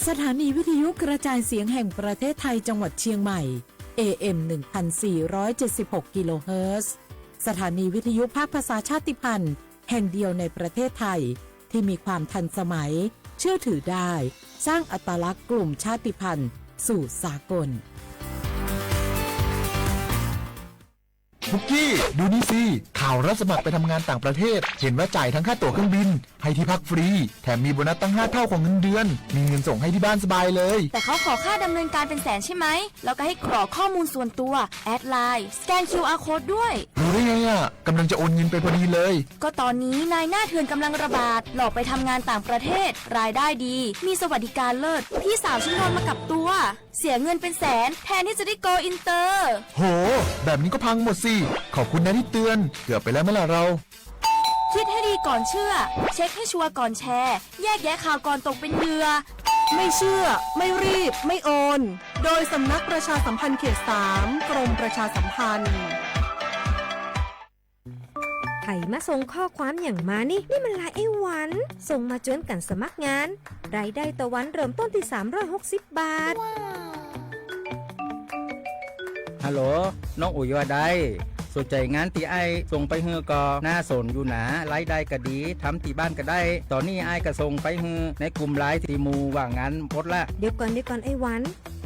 สถานีวิทยุกระจายเสียงแห่งประเทศไทยจังหวัดเชียงใหม่ เอ เอ็ม หนึ่งพันสี่ร้อยเจ็ดสิบหก กิโลเฮิรตซ์ สถานีวิทยุภาคภาษาชาติพันธุ์แห่งเดียวในประเทศไทย ที่มีความทันสมัย เชื่อถือได้ สร้างอัตลักษณ์กลุ่มชาติพันธุ์สู่สากล ปุกกี้ ดูนี่สิ ข่าวรับสมัครไปทำงานต่างประเทศ เห็นว่าจ่ายทั้งค่าตั๋วเครื่องบิน ให้ที่พักฟรี แถมมีโบนัสตั้งห้าเท่าของเงินเดือน มีเงินส่งให้ที่บ้านสบายเลย แต่เขาขอค่าดำเนินการเป็นแสนใช่ไหม แล้วก็ให้กรอกข้อมูลส่วนตัว แอดไลน์ สแกน คิวอาร์ โค้ดด้วย รู้ได้ไงอ่ะ กำลังจะโอนเงินไปพอดีเลย ก็ตอนนี้นายหน้าเถื่อนกำลังระบาด หลอกไปทำงานต่างประเทศ รายได้ดี มีสวัสดิการเลิศ พี่สาวฉันโดนมากับตัว เสียเงินเป็นแสน แทนที่จะได้โกลอินเตอร์ โห แบบนี้ก็พังหมดสิ ขอบคุณนะที่เตือน เกือบไปแล้วไหมล่ะเรา คิดให้ดีก่อนเชื่อ เช็คให้ชัวร์ก่อนแชร์ แยกแยะข่าวก่อนตกเป็นเหยื่อ ไม่เชื่อ ไม่รีบ ไม่โอน โดยสำนักประชาสัมพันธ์เขตสาม กรมประชาสัมพันธ์ ใผมาส่งข้อความอย่างมานี่ นี่มันไลน์ไอ้หวัน ส่งมาจวนกันสมัครงาน รายได้ต่อวันเริ่มต้นที่สามร้อยหกสิบบาท ฮัลโหล น้องอุ๋ยว่าได สนใจงานที่อ้ายส่งไปหื้อก็น่าสนอยู่นะ รายได้ก็ดี ทำที่บ้านก็ได้ ตอนนี้อ้ายก็ส่งไปหื้อในกลุ่มไลน์ที่หมู่ว่างงานหมดละ เดี๋ยวก่อน เดี๋ยวก่อนไอ้หวัน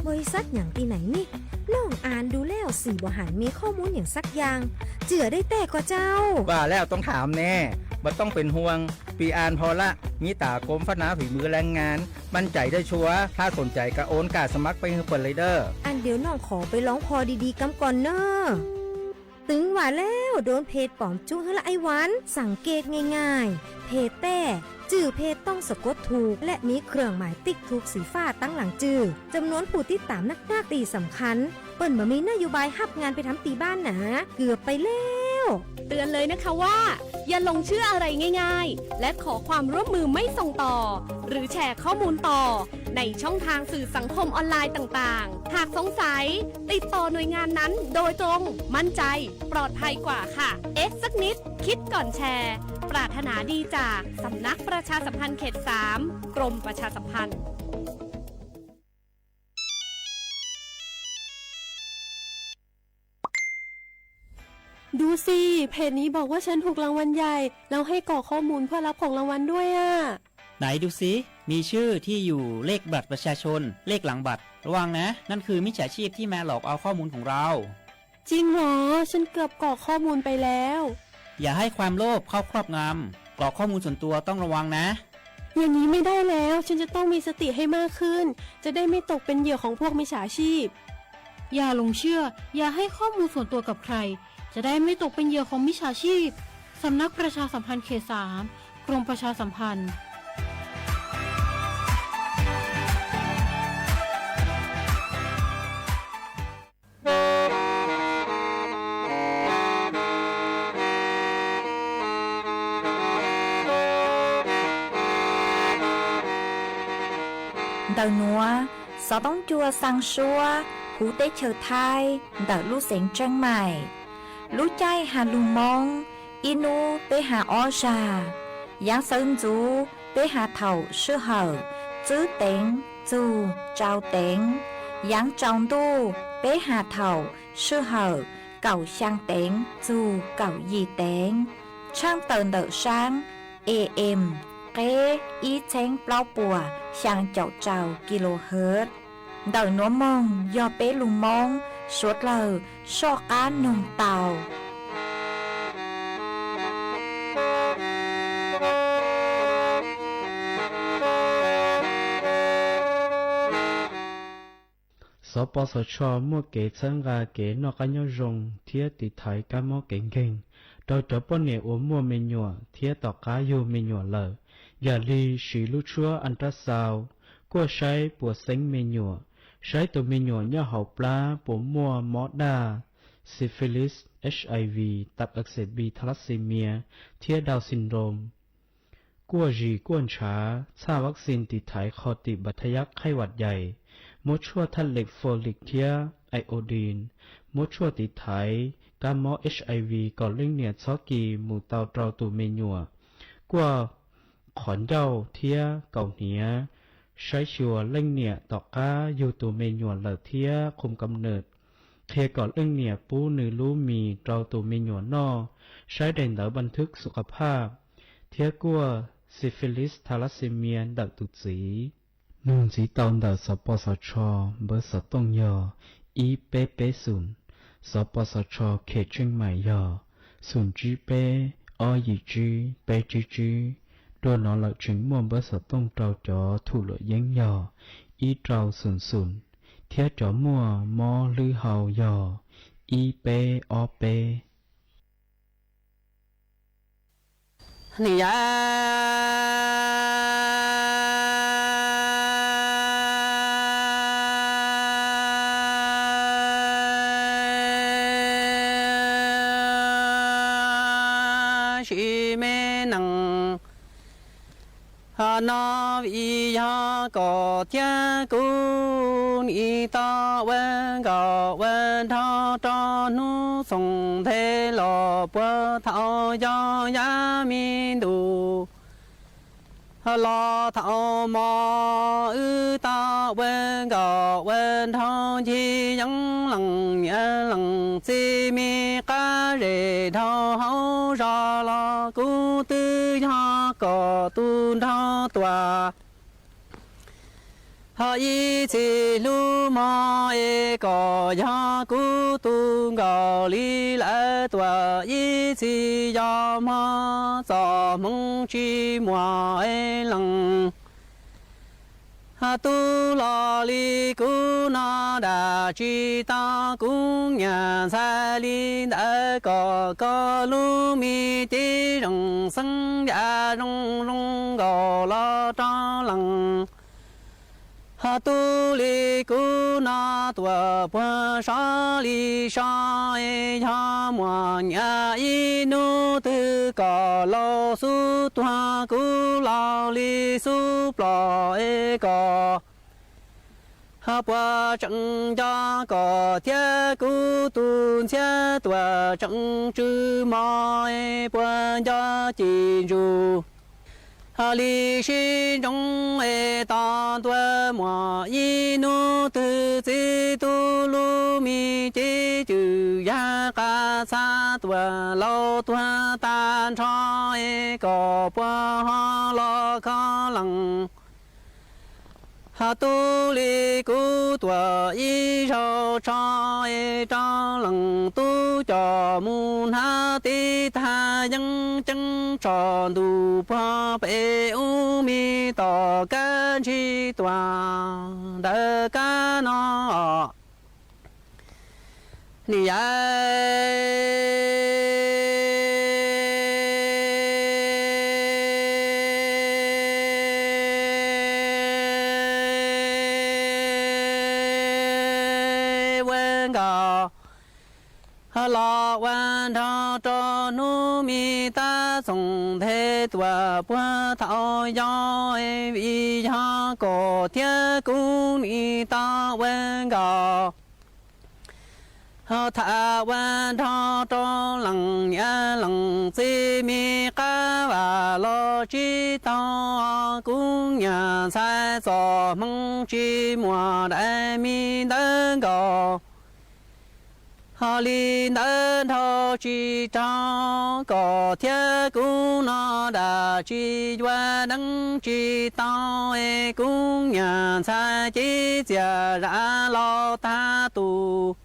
บริษัทอย่างที่ไหนนี่ น้องอ่านดูแล้วสี่บ่หันมีข้อมูลอย่างสักอย่าง เจื่อได้แต้ก่อเจ้า ว่าแล้วต้องถามแน่ บ่ต้องเป็นห่วง ปีอ่านพอละ มีตากรมพัฒนาฝีมือแรงงาน มั่นใจได้ชัวร์ ถ้าสนใจก็โอนการสมัครไปหื้อเปิ้นเลยเด้อ อันเดี๋ยวน้องขอไปลองผ่อดีๆ กำก่อนเนอะ ตึงว่าแล้วโดนเพจปลอมจุ๊หื้อละไอ้หวัน สังเกตง่ายๆ เพจแต้ จื่อเพจต้องสะกดถูก และมีเครื่องหมายติ๊กถูกสีฟ้าตั้งหลังจื่อ จำนวนผู้ติดตามนักๆ ที่สำคัญ เปิ้นบ่มีนโยบายฮับงานไปทำตีบ้านหนา เกือบไปแล้ว เตือนเลยนะคะว่า อย่าหลงเชื่ออะไรง่ายๆ และขอความร่วมมือไม่ส่งต่อ หรือแชร์ข้อมูลต่อ ในช่องทางสื่อสังคมออนไลน์ต่างๆ หากสงสัย ติดต่อหน่วยงานนั้นโดยตรง มั่นใจ ปลอดภัยกว่าค่ะ เอ๊ะสักนิด คิดก่อนแชร์ ปรารถนาดีจากสำนักประชาสัมพันธ์เขตสาม กรมประชาสัมพันธ์ ดูสิ เพจนี้บอกว่าฉันถูกรางวัลใหญ่ แล้วให้กรอกข้อมูลเพื่อรับของรางวัลด้วยอ่ะ ไหนดูสิ มีชื่อ ที่อยู่ เลขบัตรประชาชน เลขหลังบัตร ระวังนะ นั่นคือมิจฉาชีพที่มาหลอกเอาข้อมูลของเรา จริงเหรอ ฉันเกือบกรอกข้อมูลไปแล้ว อย่าให้ความโลภเข้าครอบงำ กรอกข้อมูลส่วนตัวต้องระวังนะ อย่างนี้ไม่ได้แล้ว ฉันจะต้องมีสติให้มากขึ้น จะได้ไม่ตกเป็นเหยื่อของพวกมิจฉาชีพ อย่าหลงเชื่อ อย่าให้ข้อมูลส่วนตัวกับใคร จะได้ไม่ตกเป็นเหยื่อของมิจฉาชีพ สำนักประชาสัมพันธ์เขตสาม กรมประชาสัมพันธ์ Ntawm nuav, xov tooj cua xaa suab huv teb chaws Thaib ntawm lub xeev Tsheeb Maim. Lub caij has lug Moob, ib nub peb has ob zag. Yaav sawv ntxuv peb has thaum sij hawm tswb teev txug tsau teev. Yaav tsaus ntuj peb has thaum sij hawm kaum xyaa teev txug kaum yim teev. Tshaaj tawm ntawm saab A M, qeb ib txheeb plaub puas xyaa caum rau kilohertz. Ntawm nuav moog yog peb lug Moob suav dlawg soj qaab noog tau. Xov pov xov tsho muaj kev txhawb nqa kev noj qab nyob zoo thiab tiv thaiv kab mob kev nkeeg rau cov poj niam uas muaj me nyuam thiab tom qab yug me nyuam lawm, yam li siv lub tshuab ultrasound, kuaj saib puas xeeb me nyuam, saib tus me nyuam nyob hauv plab puas muaj mob daj, syphilis, H I V, tạp aqxees B, thalassemia thiab Down syndrome. Kuaj zis kuaj ntshav, txhaj vaccine tiv thaiv qho tim bacteria khaib vam yais, muab tshuaj thaj lees folic thiab iodine, muab tshuaj tiv thaiv kab mob H I V kom leej niam txhob kis mus tau rau tus me nyuam, kuaj qhov ncauj thiab kaus hniav, saib xyuas leej niam tom qab yug tus me nyuam lawm thiab khum kam nws, qhia kom leej niam pub nws lub mis rau tus me nyuam noj, saib daim ntawv banh thwb xu kha phaj, thiab kuaj syphilis thalassemia ntawm tus txiv. Nug ntxiv tau ntawm xov pos xov tsho npawb xov tooj yog ib peb peb xoom, xov pos xov tsho khem tsheej maim yog xoom tsib peb ob yim tsib peb tsib tsib. Dua no lawm tseem muaj npawb xov tooj rau cov thum luam yeeb yog ib rau xoom xoom, thiab cov muaj mob hlwb hau yog ib peb ob peb. Ni ya sim me nees no vim yog kom thiab kuv nim tau ua nkauj ua nraug rau hnub xoom nthe los puag thaum yog yav me ntuj los thaum mo wb tau ua nkauj ua nraug ncig yeeb lees niam lees txiv me qab zej dhau hauv zos los kuv twb yog kom tus nraug tuaj ho ib txhis hlub mog es kom yog kuv tus nkaus li lawv tuaj ib txhis yog mog txoj hmoov tsis muaj es lees. Tub los li kuv no dam tsis tau kuv nyam ntxhais li ntawd kom koj lub me cev zoo xeeb yam zoo zoo nkaus los rau lees. Ho tub li kuv no tuaj puag sov li so, yog muaj nyiam ib hnub twg kom laus xub tuag kuv laus li xub plom es kom ho puas tseem nco kom thiab kuv tus ntxhiab tuaj tseem tsw mog es puas nco ci ntsuj ho li sib ntsoov es tos ntua muaj ib hnub twg txiv tub lub me cev cwm yag qab txha tuaj laus tuag tag nrho es kom puas ho los kho lees. Ho tub li kuv tuaj ib zaug tso es rau lees tub coj mus hnav tib tag yeeb ceeb tso ntuj puag pem ub me tom kab ntsig tuaj ntawm kab no. Ni ya ua nkaus los ua nraug rau hnub me tab txoos nthe tuaj puag thaum yog vim yog kom thiab kuv nim tau ua nkaus ho tham ua nraug rau lees niam lees txiv me qab vam los tsis tau kuv nyam ntxhais txoj hmoov tsis muaj daim me ntawv nkaus ho li ntawd nrhau tsis raug kom thiab kuv no dam tsis yuav deev tsis tau es kuv nyam ntxhais cev txiaj zam los tag tus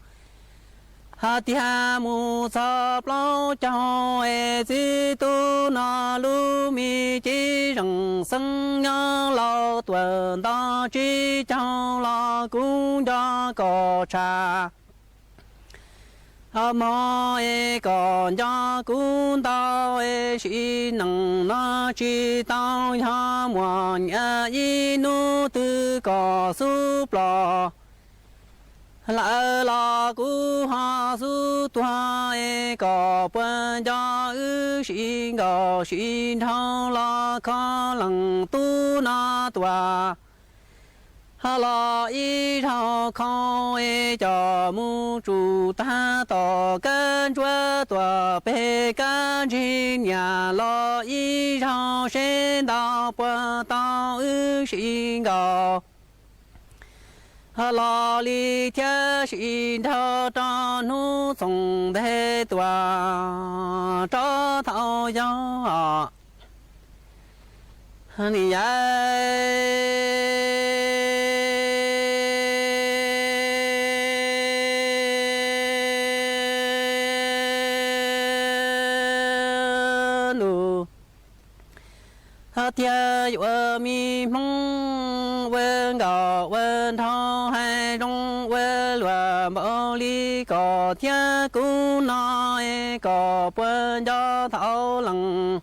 ho tiag mus txog plaub caug es txiv tub no lub me cev zeem xeeb nyob laus tuaj nto tsib caug los kuv nco kom tshaj ho mog es kom nco kuv ntau es sim neej no tsis tau yog muaj nyiam ib hnub twg kom xub plom lawm los kuv ho xub tuag es kom puas nco wb sib nkaus sib nraug los kho lees tub no tuaj Los ib zaug khau es coj mus tsuj tag tom kab ntsuab tuaj pem kab ntsig niam los ib zaug seb ntau puas tau wb sib nkaus. Los li thiab sib nrog rau hnub txoos ntev tuaj rov thaum yog ni yam ntuj. Tiag yuav me hmoob ua nkaus ua nraug hais zoo ua luag npaum li kom thiab kuv no es kom puas nco thaum leej.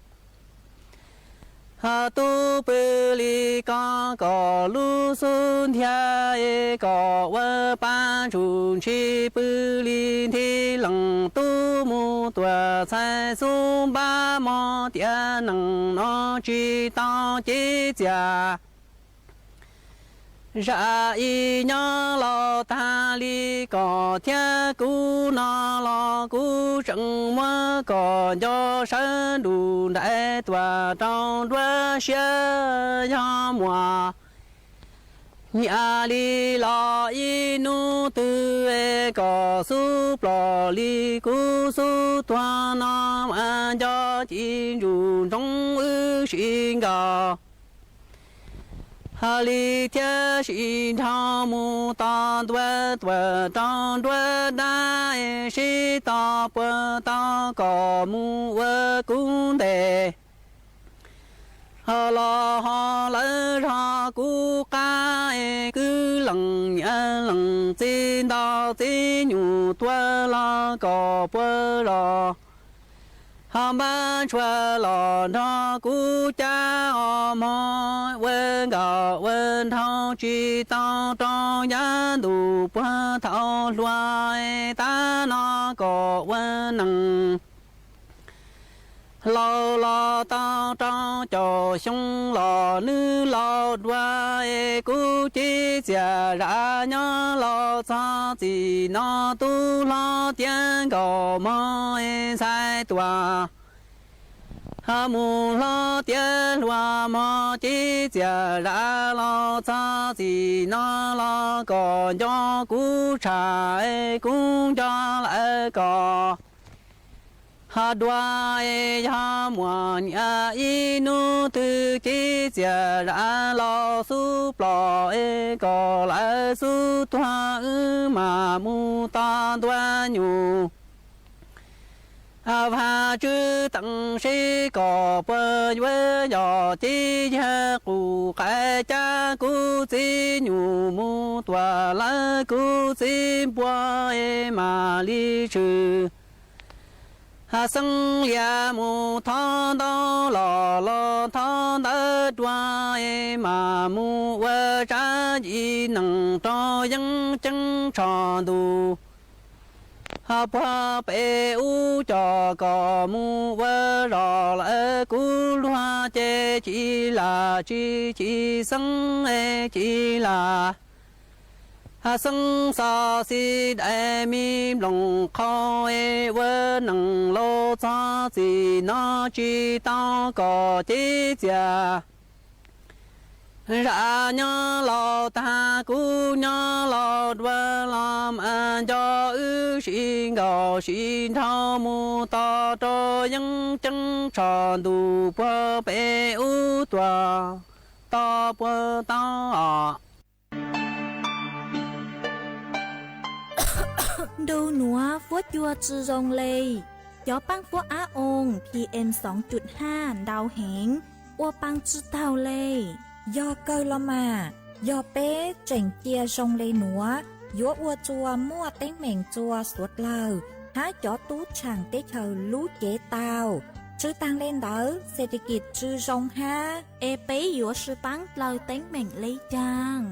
Tub pw li ko kom lub xub ntiag es kom ua pa ntsuj ntshis pw li nthi leej tub mus tuam txhais xub npab mog tiam neej no tsis tau cev txias. Zam ib nyob los tag li kom thiab kuv no los kuv tseem muab kom nco sawv nruj nraim tuaj rau nruab siab yog muaj nyiam li los ib hnub twg es kom xub plom li kuv xub tuag no mas nco ci ntsuj ntsoov wb sib nkaus. Hos li thiab sib nrog mus tos ntua tuaj rau nruab dab es sib tos puas tau kom mus ua kuv ntes. Hos los ho lawv zog kuv qab es kwv leej niam leej txiv ntau txiv nyuj tuaj los kom puas zos. Ho npab ntshua los nrog kuv cab os mog ua nkaus ua nraug tsis tau rau yav ntuj puag thaum hluas tab no kom ua neej. Laus los tau rau caum xyoo los nws laus dua es kuv cev txias zam nyob los txog txij no tub hlob tiav nkaus mog es ntxhais tuaj. Ho mus hlob tiav hluas mog cev txias zam los txog txij no los kom nco kuv tshaj es kuv nco lawm kom. Ho dua es yog muaj niam ib hnub twg cev txias zam los xub plom es kom lawv xub tuag wb mam mus tos ntua nyuj. Vaj tswv teem seb kom puas yuav yog cev yag qus qais cab kuv txiv nyuj mus tuaj lawv kuv txiv npua es mam li tshwm. Xeeb lias mus thov ntawv los los thov ntawv dua es mam mus ua tsab yim neeg rau yeeb ceeb tsho ntuj. Ho puag pem ub coj kom mus ua zos lawm kuv luag ces ci lam tsis ci xeeb es ci lam. Xeeb xo xi dais me nplooj qhau es ua neej laus txog txij no tsis tau kom cev txias. Zam nyob laus tag kuv nyob laus dua los mas nco wb sib nkaus sib nraug mus tos rau yeeb ceeb tsho ntuj puag pem ub tuaj tos puas tau os. Ntu nuav fuab cua tsi zoo le, cov paab fuab ab oo P M xoo cuj haj ntau heev, ua paa tsi taug le. Yog kawg los mas, yog peb tseem cia zoo le nuav, yuav ua tsua muaj teeb meem tsua suav dlawg hab cov tub tshaam teb chaws lub cev tau. Tsi taag le ntawd, xes tes kis tsi zoo hab, es peb yuav sib paab dlawg teeb meem le caag?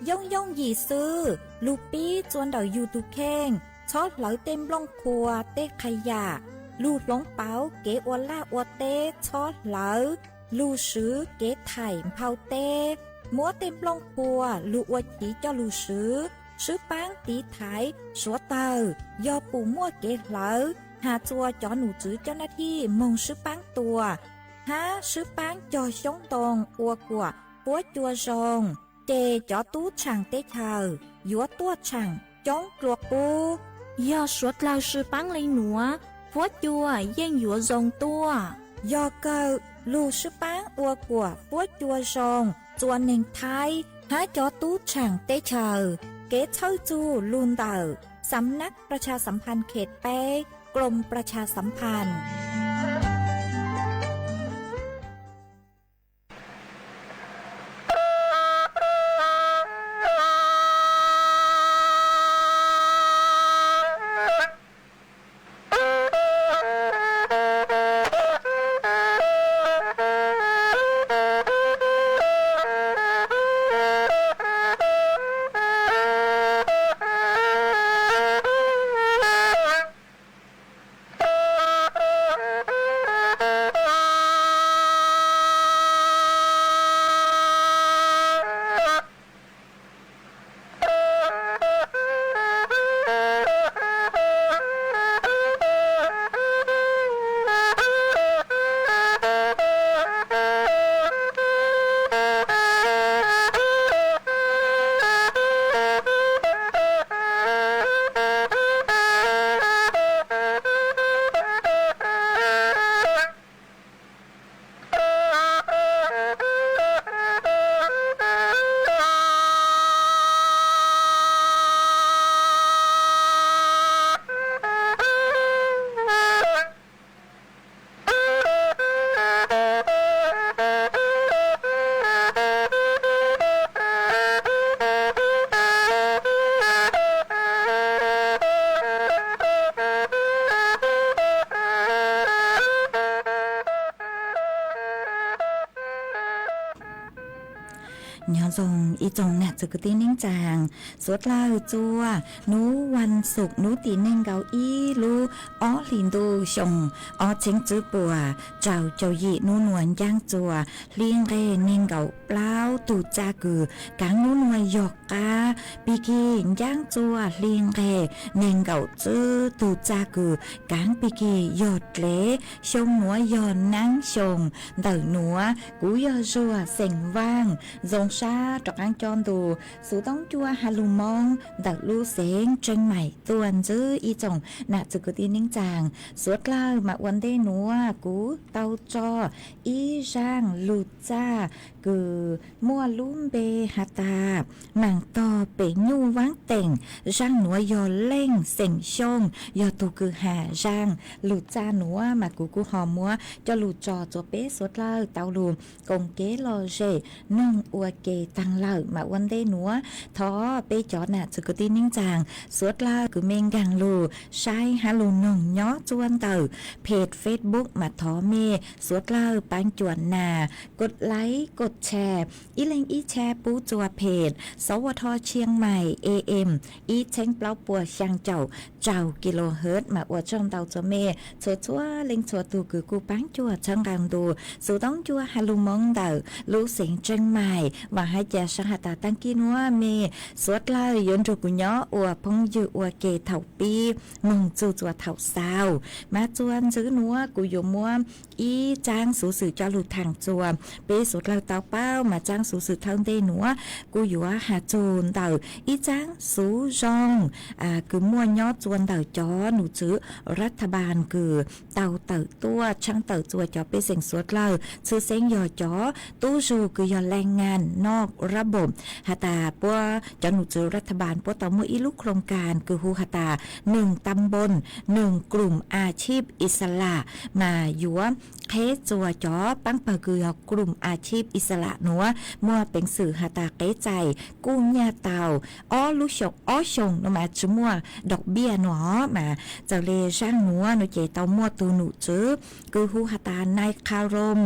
Yooj yooj yim xwb, lug pib tsua ntawm yug tug kheej, txhob hlawv tej nplooj qhua tej qha yam, lug hloov pauv kev ua laj ua teb txhob hlawv, lug swv kev thaim nphau teb, muab tej nplooj qhua lug ua chiv coj lug swv, swb paab tiv thaiv suav dlawg yog pum muaj kev hlawv has txuas cov nom tswv coj nab thib moog swb paab tua, hab swb paab cog xyoob ntoo ua kuam puab cua zoo, ces cov tub tshaam teb chaws yuav tuaj tshaam coob dlua qub. Yog suav dlawg swb paab le nuav, puab cua yeej yuav zoo tuaj. Yog kawg, lug swb paab ua kuam puab cua zoo txua neeg Thaib hab cov tub tshaam teb chaws. Kev txhawb txug lug ntawm สำนักประชาสัมพันธ์เขตแปด กรมประชาสัมพันธ์. Nyob zoo ib tsoom nam txiv kwv tij neej tsaa, suav dlawg txua nub vas xuv nub tim neeg nkaum ib lub ob hlis ntuj xyoo ob txheeb tswb puas rau caum yim nub nua ncaab txua hli nqeg neeg nkaum plaub tug txaj kws kaav nub nua yog qaab pig kig ncaab txua hli nqeg neeg nkaum tswb tug txaj kws kaav pig kig yog dlev xyoo nuav yog naab xyoo ntawm nuav. Kuv yog Zuag xeem Vaaj, zoo sab rov qaab coj ntu xuv toob cua ha lug Moob ntawm lub xeev Tseeb Maim tuaj ntsib ib tsoom nam txiv kwv tij neej tsaa. Suav dlawg mas ua ntej nuav kuv tau tso ib zaaj lug txaj kws muaj lub npe has tas Maam Tog Pem Nyuj Vaab Teem. Zaaj nuav yog Leej xeem Xyooj yog tug kws has zaaj lug txaj nuav mas kuv kuj ho muab coj lug tso txua peb suav dlawg tau lug koom kev lom zem noog ua ke taag lawm mas ua ntej nuav thov peb cov nam txiv kwv tij neej tsaa suav dlawg kws mej nkaag lug saib hab lug noog nyob txua ntawm peg Facebook mas thov mej suav dlawg paab cuam nas kod like kod share, ib leeg ib share pub txua peg Sov Ua Tho Tshiang Maim A M ib txheeb plaub puas xyaa caum rau kilohertz mas ua tsaug ntau txua mej txhua txhua leej txhua tug kws kuj paab cuam txhawb nqaa ntu xuv toob cua ha lug Moob ntawm lub xeev Tseeb Maim. Vaam hab ca sab has tas taag kis nuav mej suav dlawg yuav nrug kuv nyob ua phooj ywg ua ke thaum pib moog txug txua thaum xaus. Mas txua ntswb nuav kuv yuav muab ib tsaab xuv xwm coj lug thaam txua peb suav dlawg tau paub mas tsaab xuv xwm thawj ntej nuav kuv yuav has txug ntawm ib tsaab xuv zoo kws muaj nyob txua ntawm cov nom tswv รัฐบาล kws tau tawm tuaj tshaab tawm txua cov pej xeem suav dlawg tshwj xeeb yog cov tub zug kws yog แรงงานนอกระบบ has tas puab cov nom tswv รัฐบาล puab tau muaj ib lub โครงการ kws hu has tas หนึ่งตำบล หนึ่งกลุ่มอาชีพอิสระ mas yuav qheb txua cov paab pawg kws yog กลุ่มอาชีพอิสระ nuav muaj peev xwm has tas kev txais kuj nyaj tau ob lub xyoo, ob xyoo nuav mas tsi muaj doo biaj nuav mas txawm le zaaj nuav nuav ces tau muaj tug nom tswv kws hu has tas Nai Qha Room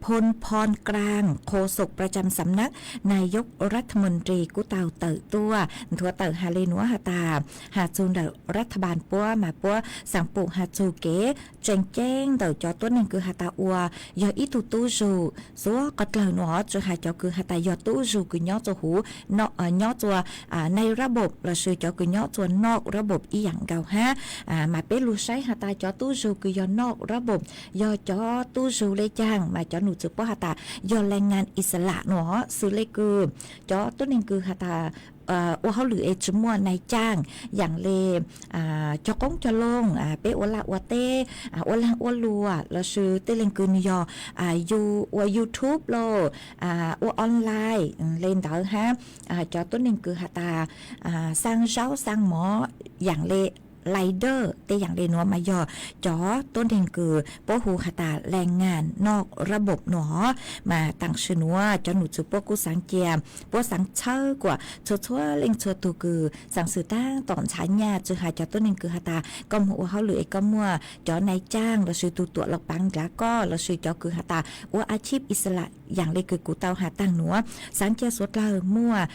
โฆษกประจำสำนักนายกรัฐมนตรี kuj tau tawm tuaj nthuav tawm has le nuav has tas, has txug ntawm รัฐบาล puab mas puab xaav pum has txug kev tseem ceeb ntawm cov tuab neeg kws has tas ua yog ib tug tub zug xuav qhov dlawg nuav, tsi has cov kws has tas yog tub zug kws nyob rua huv, nyob rua ในระบบ lossis cov kws nyob rua นอกระบบ ib yaam nkaus hab. Mas peb lug saib has tas cov tub zug kws yog นอกระบบ yog cov tub zug le caag, mas cov num txwv puab has tas yog แรงงานอิสระ nuav, xws le kws cov tuab neeg kws has tas ua hauj lwm es tsi muaj นายจ้าง yaam le cog qoob cog loo, peb ua laj ua teb, ua laag ua luam, lossis tej leeg kws nwg yog yug ua YouTube los ua online le ntawd hab. Cov tuab neeg kws has tas xaa zaub xaa mov, yaam le รายเดอร์ tej yaam le nuav mas yog cov tuab neeg kws puab hu has tas แรงงานนอกระบบ nuav. Mas taam sim nuav cov num txwv puab kuj xaav cia, puab xaav txhawb kuas txhua txhua leej txhua tug kws xaav xwm taab tom ntshaw nyaj, tsi has cov tuab neeg kws has tas koj moog ua hauj lwm es koj muaj cov นายจ้าง lossis tug tuam los paav ndlav koj, lossis cov kws has tas ua อาชีพอิสระ yaam le kws kuv tau has taag nuav, xaav cia suav dlawg muaj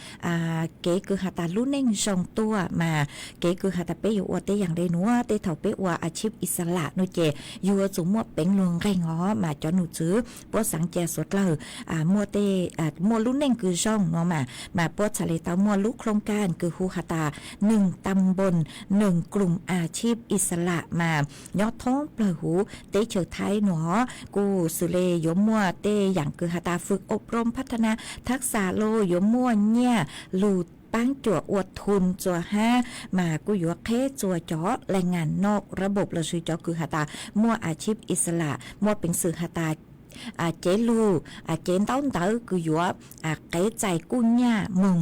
kev kws has tas lub neej zoo tuaj. Mas kev kws has tas peb yuav ua tej yaam le nuav, tej thaum peb ua อาชีพอิสระ nuav ces yug yuav tsum muaj peev lug nqeeg os. Mas cov num txwv puab xaav cia suav dlawg muaj tej, muaj lub neej kws zoo nuav mas, mas puab txhad le tau muaj lub โครงการ kws hu has tas หนึ่งตำบลหนึ่งกลุ่มอาชีพอิสระ mas nyob thoob plawg huv teb chaws Thaib nuav. Kuj xws le yuav muaj tej yaam kws has tas ฝึกอบรมพัฒนาทักษะ los yuav muaj nyaj lug paab cuam ua ทุน rua hab, mas kuj yuav qheb rua cov แรงงานนอกระบบ lossis cov kws has tas muaj อาชีพอิสระ muaj peev xwm has tas cev lug, cev ntaub ntawv kws yuav qev txais kuj nyaj moog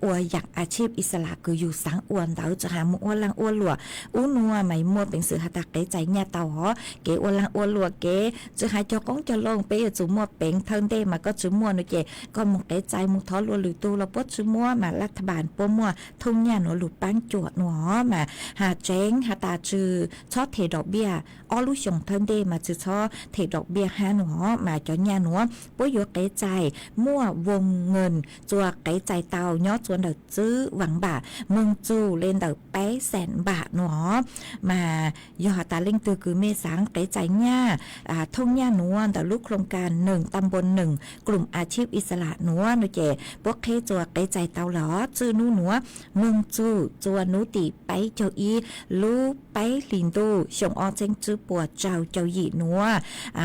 ua yaam อาชีพอิสระ kws yug xaav ua ntawd, tsi has moog ua laag ua luam ub nuav mas muaj peev xwm has tas qev txais nyaj tau os. Kev ua laag ua luam, kev tsi has cog qoob cog loo peb yuav tsum muaj peev, thawj ntej mas koj tsi muaj nuav ces koj moog qev txais moog thov lua lwm tug los puab tsi muab, mas รัฐบาล puab muaj thooj nyaj nuav lug paab cuam nuav. Mas has tseev has tas tsi txhob them dom npiaj, ob lub xyoo thawj ntej mas tsi txhob them dom npiaj hab nuav, mas cov nyaj nuav puab yuav qev txais muaj วงเงิน rua qev txais tau nyob rua ntawm ซื้อหวังบาท moog txug le ntawm แปดแสนบาท nuav. Mas yog has tas leej twg kws mej xaav qev txais nyaj, thooj nyaj nuav ntawm lub โครงการ หนึ่งตำบลหนึ่งกลุ่มอาชีพอิสระ nuav nuav ces puab qheb rua qev txais tau lawm os. Txwj nub nuav moog txug rua nub tim peb caug ib lub peb hlis ntuj xyoo ob txheeb tswb puas rau caug yim nuav,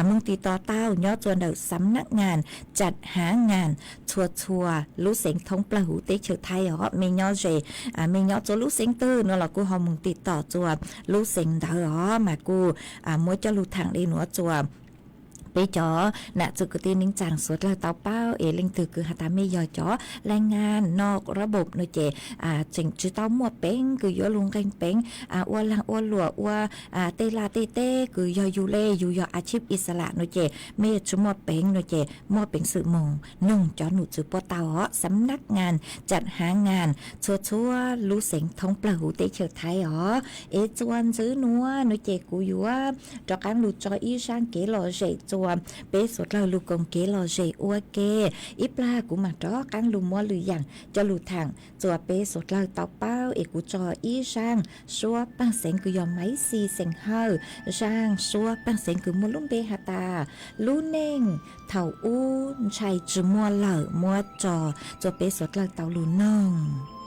moog tiv tos tau nyob rua ntawm สำนักงานจัดหางาน txhua txhua lub xeev thoob plawg huv teb chaws Thaib os. Mej nyob ze, mej nyob rua lub xeev twg nuav los kuj ho moog tiv tos rua lub xeev ntawd os. Mas kuj muab coj lug thaam le nuav rua peb cov nam txwv kwv tij neej tsaa suav dlawg tau paub es leej twg kws has tas mej yog cov แรงงานนอกระบบ nuav ces tseem tsi tau muaj peev kws yuav lug nqeeg peev ua laag ua luam, ua tej laj tej teb kws yog yug le yug yog อาชีพอิสระ nuav ces mej tsi muaj peev nuav ces muaj peev xwm moog noog cov num txwv puab tau os. สำนักงานจัดหางาน txhua txhua lub xeev thoob plawg huv teb chaws Thaib os. Es txuas ntxiv nuav nuav ces kuv yuav rov qaab lug tso ib zaaj kev lom zem rua peb suav dlawg lug koom kev lom zem ua ke. Ib plag kuv maam rov qaab lug muab lwm yaam coj lug thaam rua peb suav dlawg tau paub. Es kuv tso ib zaaj suab paaj xeev kws yog Maiv Xis xeem Hawj, zaaj suab paaj xeev kws muaj lub npe has tas Lub Neej Thaum Ub Ntshai Tsi Muaj Lawm, muab tso rua peb suav dlawg tau lug noog.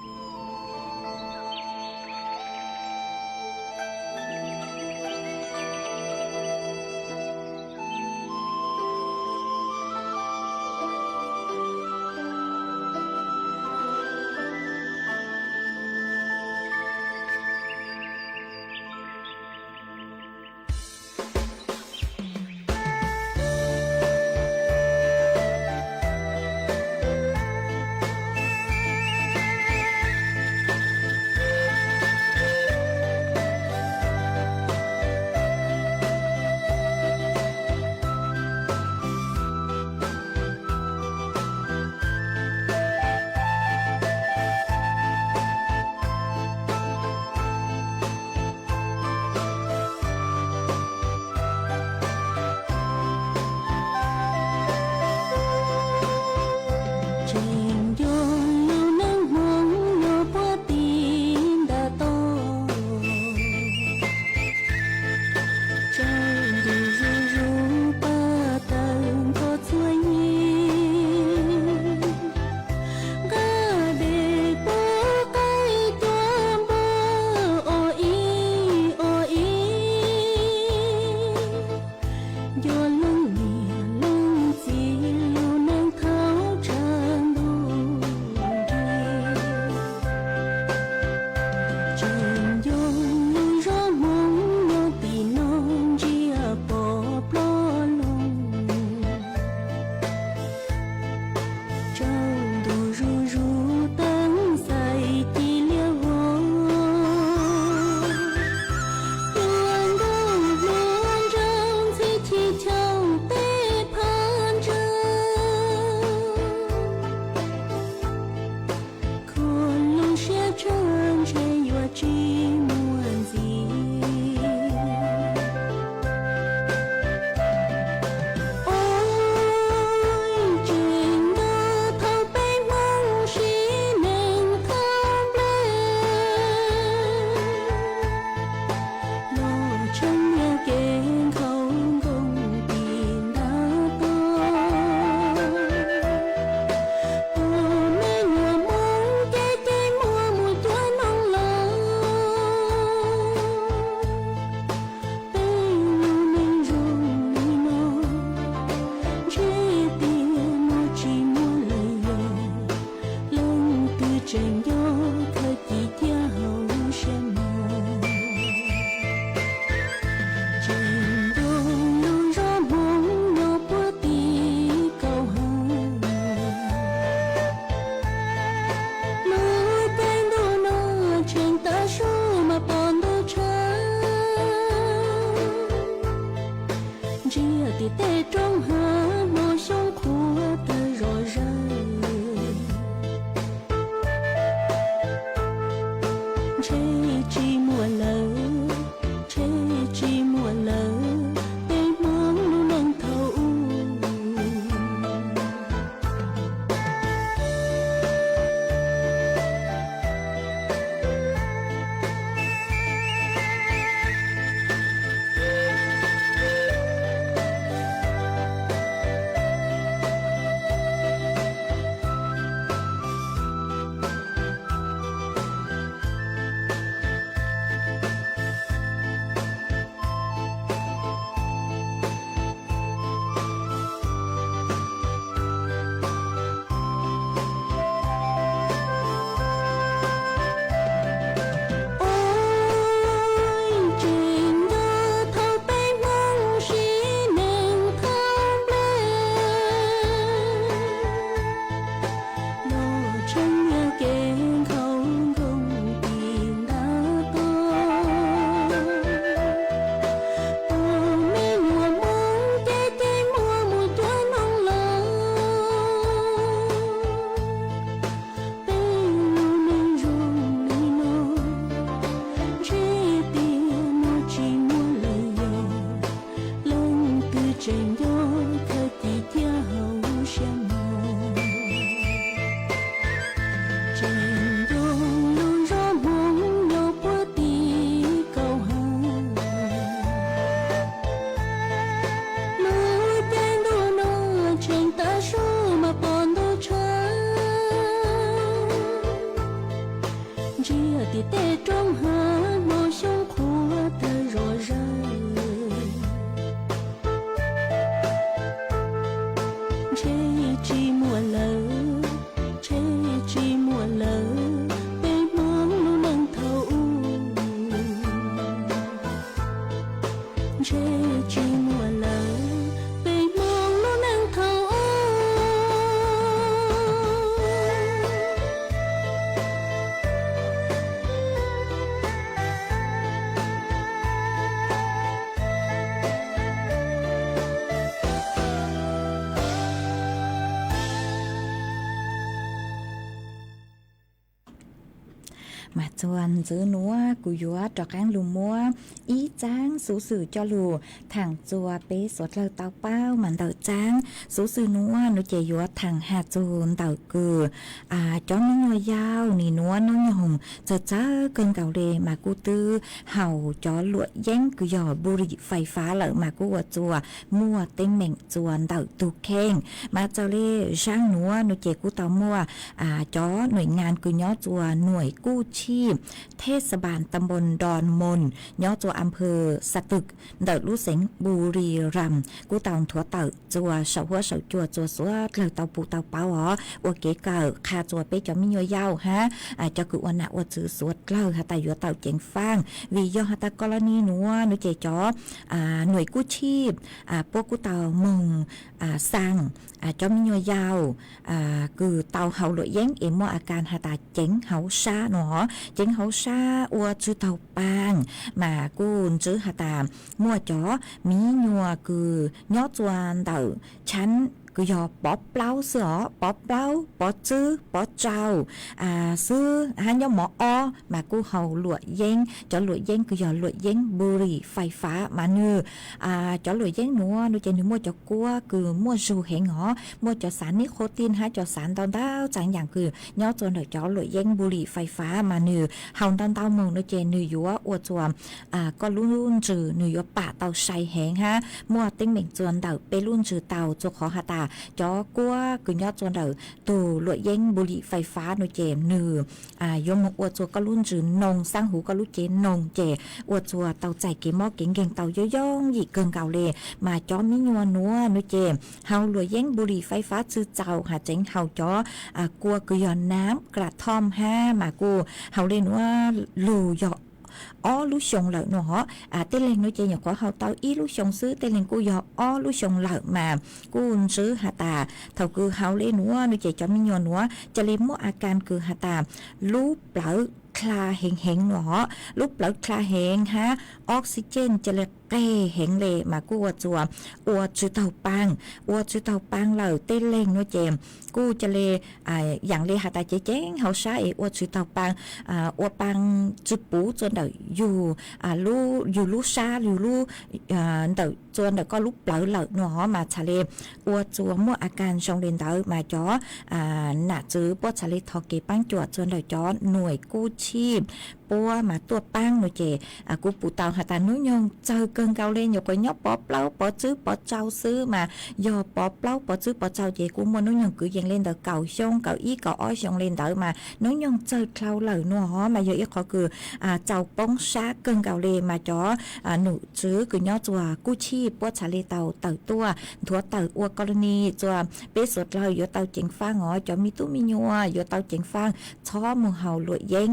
Tseem nco thawj ci ciaj hauv siab mog, tseem nco lub zos Hmoob nyob puag tim kaum hauv. Lub caij ntuj no tseem tav su mas pom ntug tshab, ntsia tim tej roob hav hmo xyoob qhuav tawg zom zaws. Ntshe tsis muaj lawm, ntshe tsis muaj lawm, peb Hmoob lub neej thaum ub. Ua tseem nco thaum peb Hmoob sib neej thoob nplej, los tshee nyiag kev nkhaus nkoos tim ntav toj. Tus me nyuam Hmoob ces ces muaj mus cuag noog los. Peb lub neej zoo li no, ntshe tias no tsis muaj lawm yog, leej twg tseem nco thawj ci ciaj hauv siab mog. Tseem nco lub zos Hmoob nyob puag tim kaum hauv. Lub caij ntuj no tseem tav su mas pom ntug tshab, ntsia tim tej roob hav hmo xyoob qhuav tawg zom zaws. Ntshe tsis muaj lawm, ntshe tsis muaj lawm, peb Hmoob lub neej thaum ub. Ntshe tsis muaj lawm, peb Hmoob lub neej thaum ub. Mas txuas ntxiv nuav kuv yuav rov qaab lug muab ib txaab xuv xwm coj lug thaam txuas peb suav dlawg tau paub. Mas ntawm txaab xuv xwm nuav, nuav ces yuav thaam has txug ntawm kws cov me nyuam yaus nwg nuav nub nyoog txawg txawg kawg nkaus le mas kuj twb haus cov luam yeeb kws yog npu lim fais fav lawm mas kuj ua txuas muaj teeb meem txuas ntawm tug kheej. Mas txawm le zaaj nuav, nuav ces kuj tau muaj cov nuam nyaas kws nyob txuas nuam kuj tshij thej xa npas ta npoo nto moos nyob txuas a phawv xa twm ntawm lub xeev npu lim ram kuj tau nthuav tawm txuas saum huab saum cua txuas suav dlawg tau pum tau paub os, ua kev kawm qha txuas peb cov me nyuam yaus hab cov kws ua nam ua txwv suav dlawg has tas yuav tau ceev faaj, vim yog has tas koj laj ni nuav, nuav ces cov nuam kuj tshij puab kuj tau moog xaa cov me nyuam yaus kws tau haus luam yeeb es muaj a kas has tas ceev hauv sab nuav, ceev hauv sab ua tsi taug paag, mas kuj ntsib has tas muaj cov miv nyuas kws nyob txuas ntawm tshaab kws yog Pov Plaub xwb os, Pov Plaub, Pov Txwb, Pov Tsau xwb hab nyob mov ob mas kuj haus luam yeeb, cov luam yeeb kws yog luam yeeb npu lim fais fav mas nwg cov luam yeeb nuav, nuav ces nwg muaj cov kuab kws muaj zug heev os, muaj cov xav nib qhuav tij hab cov xav ntau ntau tsaam yaam kws nyob txuas ntawm cov luam yeeb npu lim fais fav mas nwg haus ntau ntau moog nuav ces nwg yuav ua txuas koj lub ntsws nwg yuav pam tau sai heev hab muaj teeb meem txuas ntawm peb lub ntsws tau txuas qhov has tas cov kuab kws nyob txua ntawm tug luam yeeb npu lim fais fab no ces nwg yuav moog ua txua koj lub ntsws noog, xaab huv koj lub cev noog ces ua txua tau txais kev mob kev nkeeg tau yooj yooj yim kawg nkaus le. Mas cov miv nyuas nuav no ces haus luam yeeb npu lim fais fab txwg txaus has tseev haus cov kua kws yog nam kra thom hab mas kuj haus le nuav lug yog ob lub xyoo lawm no hov. Tej leeg no ces nyuam qhuav haus tau ib lub xyoo xwb, tej leeg kuj yog ob lub xyoo lawm mas kuj ntswv has tas thaum kws haus le nuav no ces cov miv nyuas nuav ca le muaj a kas kws has tas lub plawv dlha heev heev no hov, lub plawv dlha heev hab oxygen ca le qeg heev le mas kuj ua txua ua tsi taug paa, ua tsi taug paa lawm tej leeg no ces kuj ca le yaam le has tas ceev ceev hauv sab es ua tsi taug paa, ua paa tsi puv txua ntawm yug lub sab yug lub ntawm txua ntawm koj lub plawv lawm no hov mas txhad le ua txua muaj a kas zoo le ntawd mas cov nam txwv puab txhad le thov kev paab cuam txua ntawm cov nuam kuj chij puab mas tuaj paab no ces kuv pum tau has tas nub nyoog txawg kawg nkaus le, nyuam qhuav nyob pov plaub pov tswb pov tsau xwb mas yog pov plaub pov tswb pov tsau ces kuj muaj nub nyoog kwv yees le ntawm kaum xyoo kaum ib kaum ob xyoo le ntawd mas nub nyoog txawg dlhau lawm no hov mas yog ib qhov kws txaus poob sab kawg nkaus le mas cov num tswv kws nyob txua kuj chij puab txhad le tau tawm tuaj nthuav tawm ua colony txua peb suav dlawg yuav tau ceev faaj os, cov miv tub miv nyuas yuav tau ceev faaj, txhob moog haus luam yeeb,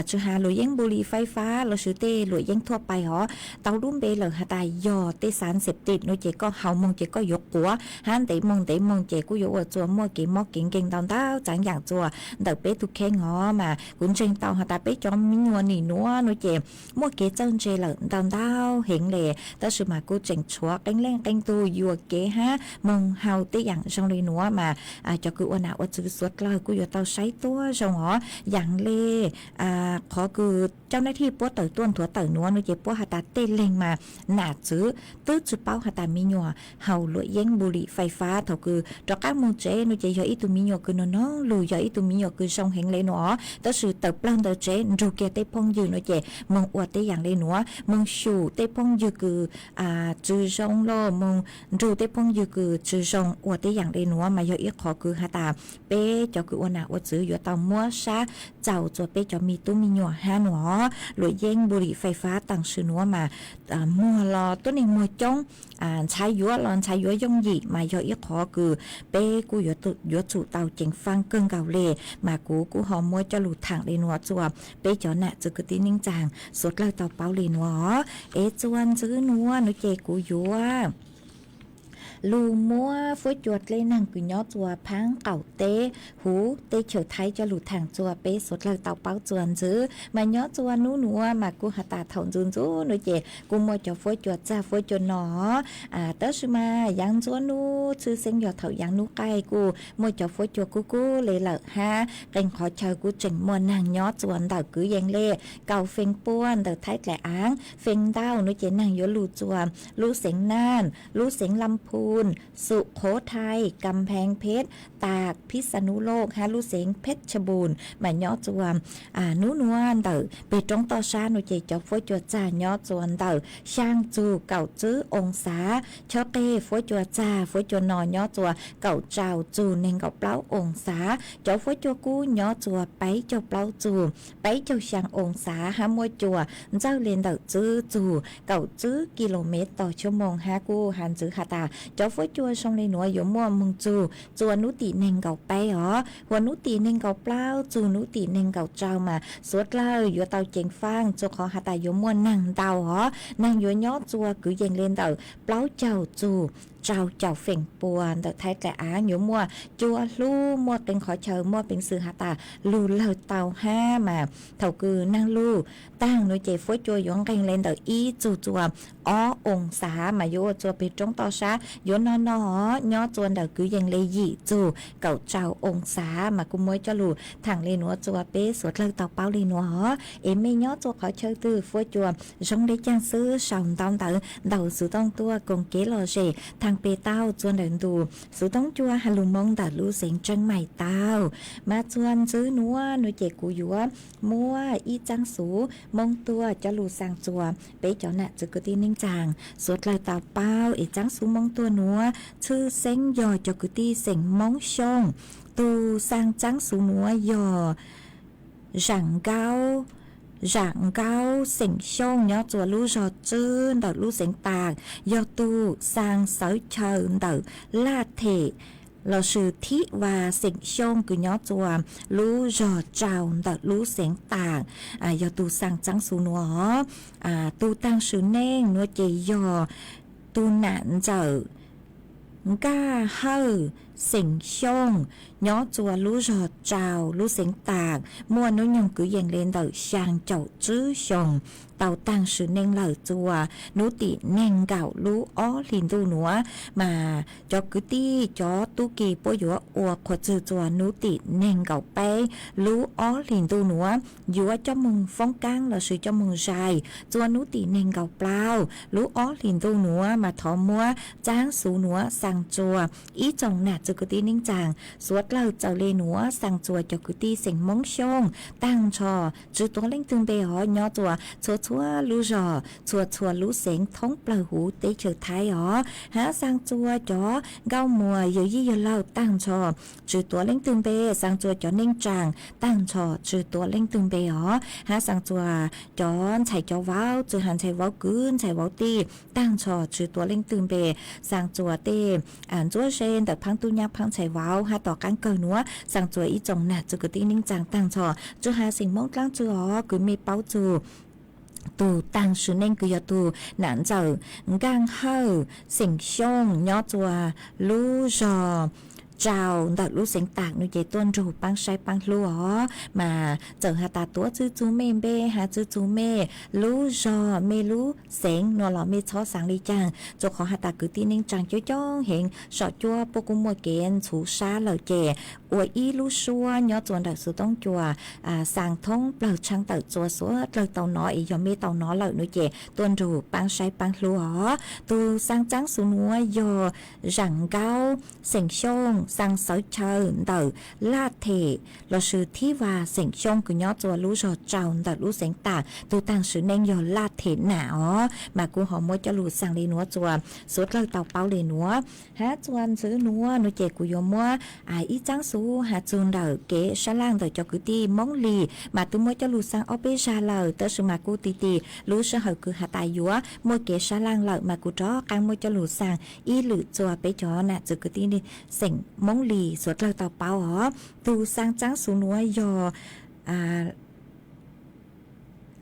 tsi has luam yeeb npu lim fais fab lossis tej luam yeeb thuaj pais hov, tau lub npe lawm has tas yog tej xav septic no ces koj haus moog ces koj yuav quav hab ntev moog ntev moog ces kuj yuav ua txua muaj kev mob kev nkeeg ntau ntau txaav yaam txua ntawm peb tug kheej hov mas kuv ntseeg tau has tas peb cov miv nyuas nim nuav no ces muaj kev txawj ntse lawm ntau ntau heev le, tab sis mas kuj tseem tshuav qee leej qee tug yuam kev hab moog haus tej yaam zoo le nuav mas cov kws ua nam ua txwv suav dlawg kuj yuav tau saib tuab zoo hov. Yaam le qhov kws cau nab thij puab tawm tuaj nthuav tawm nuav no ces puab has tas tej leeg mas nam txwv twb tsi paub has tas miv nyuas haus luam yeeb npu lim fais fab thaum kws rov qaab moog tsev no ces yog ib tug miv nyuas kws noog noog lug, yog ib tug miv nyuas kws zoo heev le nuav, tab sis tawm plawg ntawm tsev nrug kiag tej phooj ywg no ces moog ua tej yaam le nuav, moog xyum tej phooj ywg kws tsi zoo lug, moog nrug tej phooj ywg kws tsi zoo ua tej yaam le nuav mas yog ib qhov kws has tas peb cov kws ua nam ua txwv yuav tau muab sab txaus txua peb cov miv tub miv nyuas hab nuav. Luam yeeb npu lim fais fab taam sim nuav mas muag los tuab neeg muag coob, ntxhais yuav los ntxhais yuav yooj yim mas yog ib qhov kws peb kuj yuav tsum tau ceev faaj kawg nkaus le, mas kuv kuj ho muab coj lug thaam le nuav txua peb cov nam txwv kwv tij neej tsaa suav dlawg tau paub le nuav. Es txua ntxiv nuav no ces kuv yuav lug muab fuab cua dlej naag kws nyob txua phaab qaum teb huv teb chaws Thaib coj lug thaam txua peb suav dlawg tau paub txua ntxiv. Mas nyob txua nub nuav mas kuj has tas thaum ntxuv ntxuv nuav ces kuj muaj cov fuab cua txag fuab cua no, tab sis mas yaav ntxuab nub tshwj xeeb yog thaum yaav nub qaij kuj muaj cov fuab cua kub kub le lawm hab qee qhov chaw kuj tseem muaj naag nyob txua ntawm kwv yees le Kaum Feem Pua ntawm Thaib dlaim aav, Feem Ntau nuav ces naag yuav lug txua lub xeev Naj, lub xeev Lam Phun, Sum Qhuv Thai, Kam Pheeb Pheb, Taak, Phib Xa Nub Loj hab lub xeev Pheb Tsha Npum mas nyob txua nub nuav ntawm peg roob toj sab nuav ces cov fuab cua txag nyob txua ntawm xyaa txug kaum tsib oo xav. Chob qeg fuab cua txag fuab cua no nyob txua kaum rau txug neeg nkaum plaub oo xav. Cov fuab cua kub nyob txua peb caug plaub txug peb caug xyaa oo xav hab muaj cua ntxawj le ntawm tsib txug kaum tsib ki lo mev tog tshuaj moos hab kuj has ntxiv has tas cov fuab cua zoo le nuav yuav muaj moog txug txua nub tim neeg nkaum peb os, huv nub tim neeg nkaum plaub txug nub tim neeg nkaum rau mas suav dlawg yuav tau ceev faaj txua qhov has tas yuav muaj naag ntau os, naag yuav nyob txua kwv yees le ntawm plaub caug txug rau caum feem pua ntawm Thaib dlaim aav, yuav muaj cua hlub, muaj qee qhov chaw muaj peev xwm has tas lug lawg tau hab mas thaum kws naag lug taag nuav ces fuab cua yuav nqeeg le ntawm ib txug txua ob oo xav mas yuav ua txua peg roob toj sab yuav no no os, nyob txua ntawm kwv yees le yim txug kaum rau oo xav mas kuj muab coj lug thaam le nuav txua peb suav dlawg tau paub le nuav os. Es mej nyob txua qhov chaw twg fuab cua zoo le caag xwb sau ntawv ntawd ntawm xuv tooj tuaj koom kev lom zem thaam pe tau txua ntawm ntu xuv toob cua has lug Moob ntawm lub xeev Tseeb Maim tau. Mas txua ntxwv nuav nuav ces kuv yuav muab ib txaab xuv Moob tuaj coj lug xaa txua peb cov nam txwv kwv tij neej tsaa suav dlawg tau paub. Es txaab xuv Moob tuaj nuav tshwj xeeb yog cov kwv tij xeem Moob Xyooj. Tug xaa txaab xuv nuav yog Zam Nkaub, Zam Nkaub xeem Xyooj nyob txua lub zog Tswb ntawm lub xeev Taas, yog tug xaa xawv chaw ntawm Laj Them lossis Thib Vas xeem Xyooj kws nyob txua lub zog Tsau ntawm lub xeev Taas, yog tug xaa txaab xuv nuav. Tug taag sim neej nuav ces yog tug nam ntxawm Nkaj Hawj xeem Xyooj nyob txua lub zog Tsau lub xeev Taas, muaj nub nyoog kwv yees le ntawm xyaa caum tswb xyoo, tau taag sim neej lawm txua nub tim neeg nkaum lub ob hlis ntuj nuav. Mas cov kwv tij cov tub ki puab yuav ua qhuas txwg txua nub tim neeg nkaum peb lub ob hlis ntuj nuav, yuav coj moog foob kaab lossis coj moog zais txua nub tim neeg nkaum plaub lub ob hlis ntuj nuav. Mas thov muab txaab xuv nuav xaa txua ib tsoom nam txwv kwv tij neej tsaa suav dlawg txawm le nuav, xaa txua cov kwv tij xeem Moob Xyooj taag nrho tsi tuav leej twg npe hov nyob txua txhua txhua lub zog txhua txhua lub xeev thoob plawg huv teb chaws Thaib os. Hab xaa txua cov nkauj muas yawm yij yawg laug taag nrho tsi tuav leej twg npe, xaa txua cov neej tsaa taag nrho tsi tuav leej twg npe os. Hab xaa txua cov ntxhais cov vauv, txwj has ntxhais vauv kwv ntxhais vauv tij taag nrho tsi tuav leej twg npe. Xaa txua tej ntsuab ze ntawm phaab tub nyab phaab ntxhais vauv hab tom qaab kawg nuav, xaa txua ib tsoom nam txwv kwv tij neej tsaa taag nrho. Txwj has xeem Moob dlaab tsi os, kws mej paub txug tug taag sim neej kws yog tug nam ntxawm Nkaj Hawj xeem Xyooj nyob txua lub zog Tsau ntawm lub xeev Taas nuav ces tuaj nrug paab saib paab hlub os. Mas txawm has tas tuav txwj txug mej npe, has txwj txug mej lub zog mej lub xeev nuav los mej txhob xaa le caag, rua qhov has tas kwv tij neej tsaa coob coob heev, saum cuab puab kuj muaj kev ntxhuv sab lawm ces ua ib lub suab nyob txua ntawm xuv toob cua xaa thoob plawg tshaab tawm txua suav dlawg tau nov. Es yog mej tau nov lawm nuav ces tuaj nrug paab saib paab hlub os. Tug xaa txaab xuv nuav yog Zam Nkaub xeem Xyooj, xaa xawv chaw ntawm Laj Them lossis Thib Vas xeem Xyooj kws nyob txua lub zog Tsau ntawm lub xeev Taas. Tug taag sim neej yog Laj Them nam os. Mas kuv ho muab coj lug xaa le nuav txua suav dlawg tau paub le nuav. Hab txua ntxwv nuav nuav ces kuv yuav muab ib txaab xuv has txug ntawm kev sab laaj ntawm cov kwv tij Moob Lis. Mas tub muab coj lug xaa ob peb zag lawm, tab sis mas kuj ti ti lub sij hawm kws has tas yuav muaj kev sab laaj lawm mas kuv rov qaab muab coj lug xaa ib lwm txua peb cov nam txwv kwv tij xeem Moob Lis suav dlawg tau paub os. Tug xaa txaab xuv nuav yog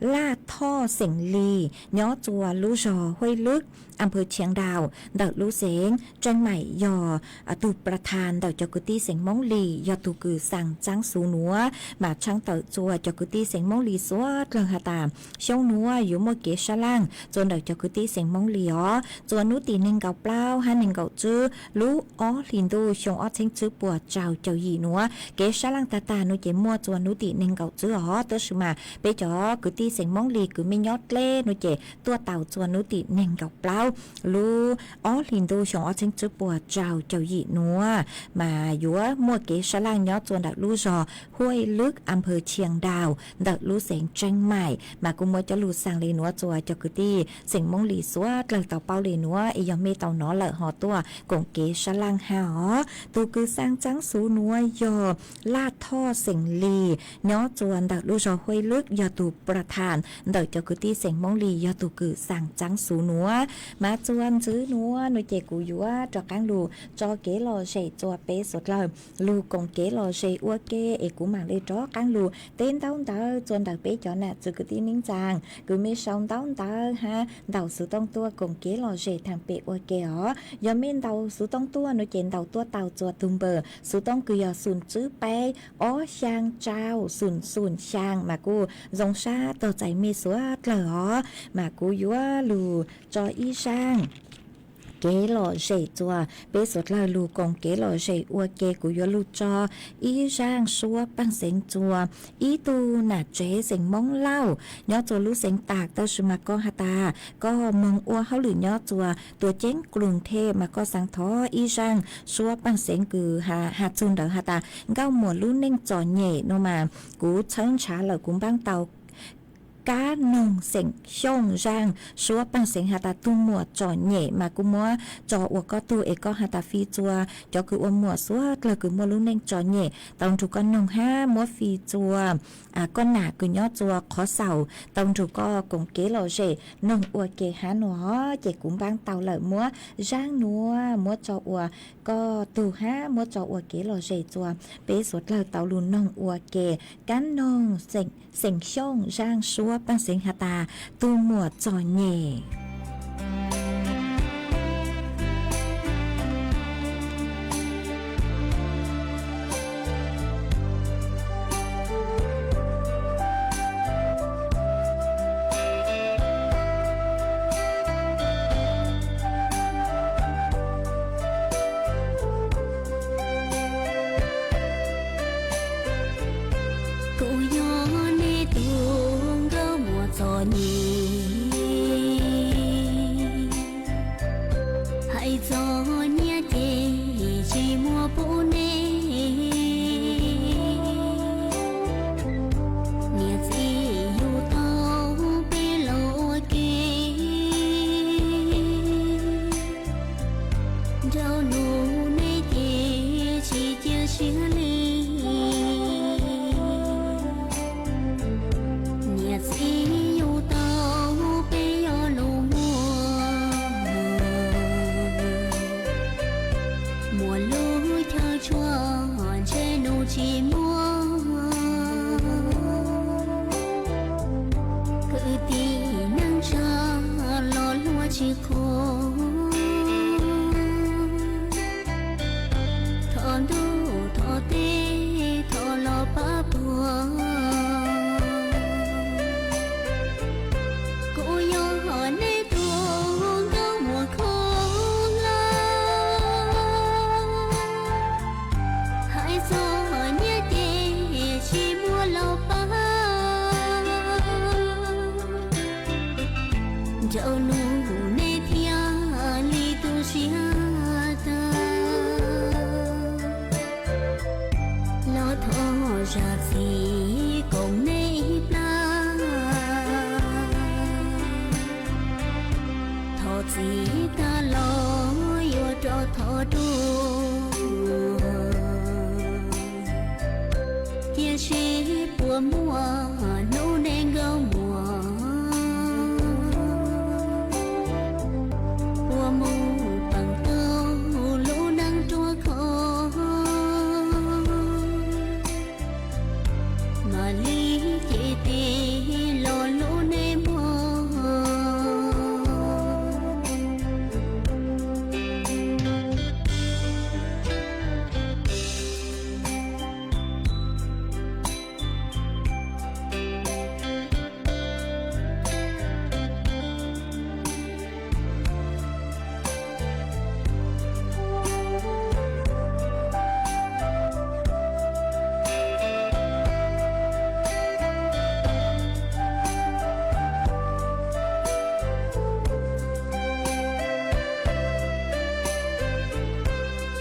Laj Thoj xeem Lis nyob txua lub zog Huaj Lwb, am phaw Tshias Daus ntawm lub xeev Tseeb Maim, yog tug pla tha ntawm cov kwv tij xeem Moob Lis, yog tug kws xaa txaab xuv nuav. Mas tshaab tawm txua cov kwv tij xeem Moob Lis suav dlawg has tas xyoo nuav yuav muaj kev sab laaj txua ntawm cov kwv tij xeem Moob Lis os. Txua nub tim neeg nkaum plaub hab neeg nkaum tswb lub ob hlis ntuj xyoo ob txheeb tswb puas rau caum yim nuav. Kev sab laaj tag tag nuav ces muaj txua nub tim neeg nkaum tswb os, tab sis mas peb cov kwv tij xeem Moob Lis kws mej nyob dleb nuav ces tuaj tau txua nub tim neeg nkaum plaub lub ob hlis ntuj xyoo ob txheeb tswb puas rau caum yim nuav. Mas yuav muaj kev sab laaj nyob txua ntawm lub zog Huaj Lwb, am phaw Tshias Daus ntawm lub xeev Tseeb Maim. Mas kuv muab coj lug xaa le nuav txua cov kwv tij xeem Moob Lis suav dlawg tau paub le nuav. Es yog mej tau nov lawm ho tuaj koom kev sab laaj hab os. Tug kws xaa txaab xuv nuav yog Laj Thoj xeem Lis nyob txua ntawm lub zog Huaj Lwb, yog tug pla tha ntawm cov kwv tij xeem Moob Lis yog tug kws xaa txaab xuv nuav. Mas txua ntxwv nuav nuav ces kuv yuav rov qaab lug tso kev lom zem txua peb suav dlawg lug koom kev lom zem ua ke. Es kuv maam le rov qaab lug teb ntaub ntawv txua ntawm peb cov nam txwv kwv tij neej tsaa kws mej sau ntaub ntawv hab ntaus xuv tooj tuaj koom kev lom zem thaam pem ua ke os. Yog mej ntaus xuv tooj tuaj nuav ces ntaus tuaj tau txua tug npawb xuv tooj kws yog xoom tswb peb ob xyaa rau xoom xoom xyaa mas kuj zoo sab tog txais mej suav dlawg os. Mas kuv yuav lug tso ib zaaj kev lom zem txuas. Peb suav dlawg lug koom kev lom zem ua ke, kuv yuav lug tso ib zaaj suab paaj xeev txuas ib tug nam tsev xeem Moob Lauj nyob txuas lub xeev Tam, tab sis mas koj has tas koj moog ua hauj lwm nyob txuas tuam ceeb Kloos Thej mas koj xaav thov ib zaaj suab paaj xeev kws has txug ntawd has tas nkauj muam lub neej txom nyem no mas kuv txhawb ntshav lawm kuv npaab tau kab noog xeem Xyooj zaaj suab paaj xeev has tas tug muam txom nyem mas kuv muab tso ua koj tug es koj has tas fij txuas cov kws ua muam suav dlawg kws muaj lub neej txom nyem tau nrug koj noog hab muab fij txuas koj nam kws nyob txuas qhov xaus tau nrug koj koom kev lom zem noog ua ke hab nua. Ces kuv npaab tau lawm muab zaaj nuav muab tso ua koj tug hab muab tso ua kev lom zem txuas. Peb suav dlawg tau lug noog ua ke kab noog xeem Xyooj zaaj suab paaj xeev has tas tug muam txom nyem. Kuv yog neb tug nkauj muam txom nyem, hais txog nyiaj ces tsis muaj pub neb. Niam txiv yug tau peb los ua ke, nraug nus neb ces tsis cia siab li. Niam txiv yug tau peb yog lus muag, muaj lub chaw tshuaj ntshe nus tsis muaj. Kwv tij neej tsa los luag tsis qhuas, thov ntuj thov teb thov los pab puag. Kuv yog neb tug nkauj muam khov laj, hais txog nyiaj ces tsis muaj los pab. Nraug nus neb thiaj li tu siab tag, los thov zam txim koom neb ib plag. Thov txim tag los yuav rov thov dua, tiam sis puas muaj hnub neb nkauj muam puas mus peem tau lub neej ruaj khov, mam li cem tes los hlub neb mog.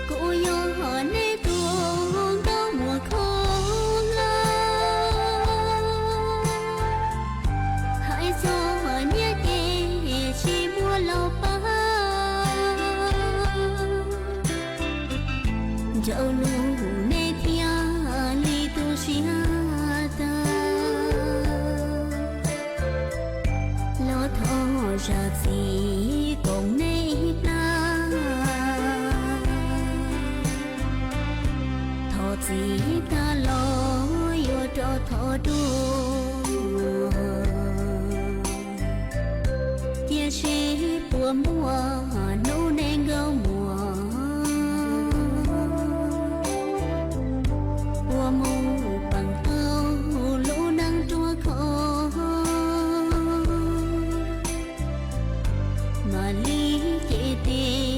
Kuv yog neb tug nkauj muam khov laj, hais txog nyiaj ces tsis muaj los pab. Nraug nus neb thiaj li tu siab tag, los thov zam txim koom neb ib plag. Thov txim tag los yuav rov thov dua, tiam sis puas muaj hnub neb nkauj muam puas mus peem tau lub neej ruaj khov, mam li cem tes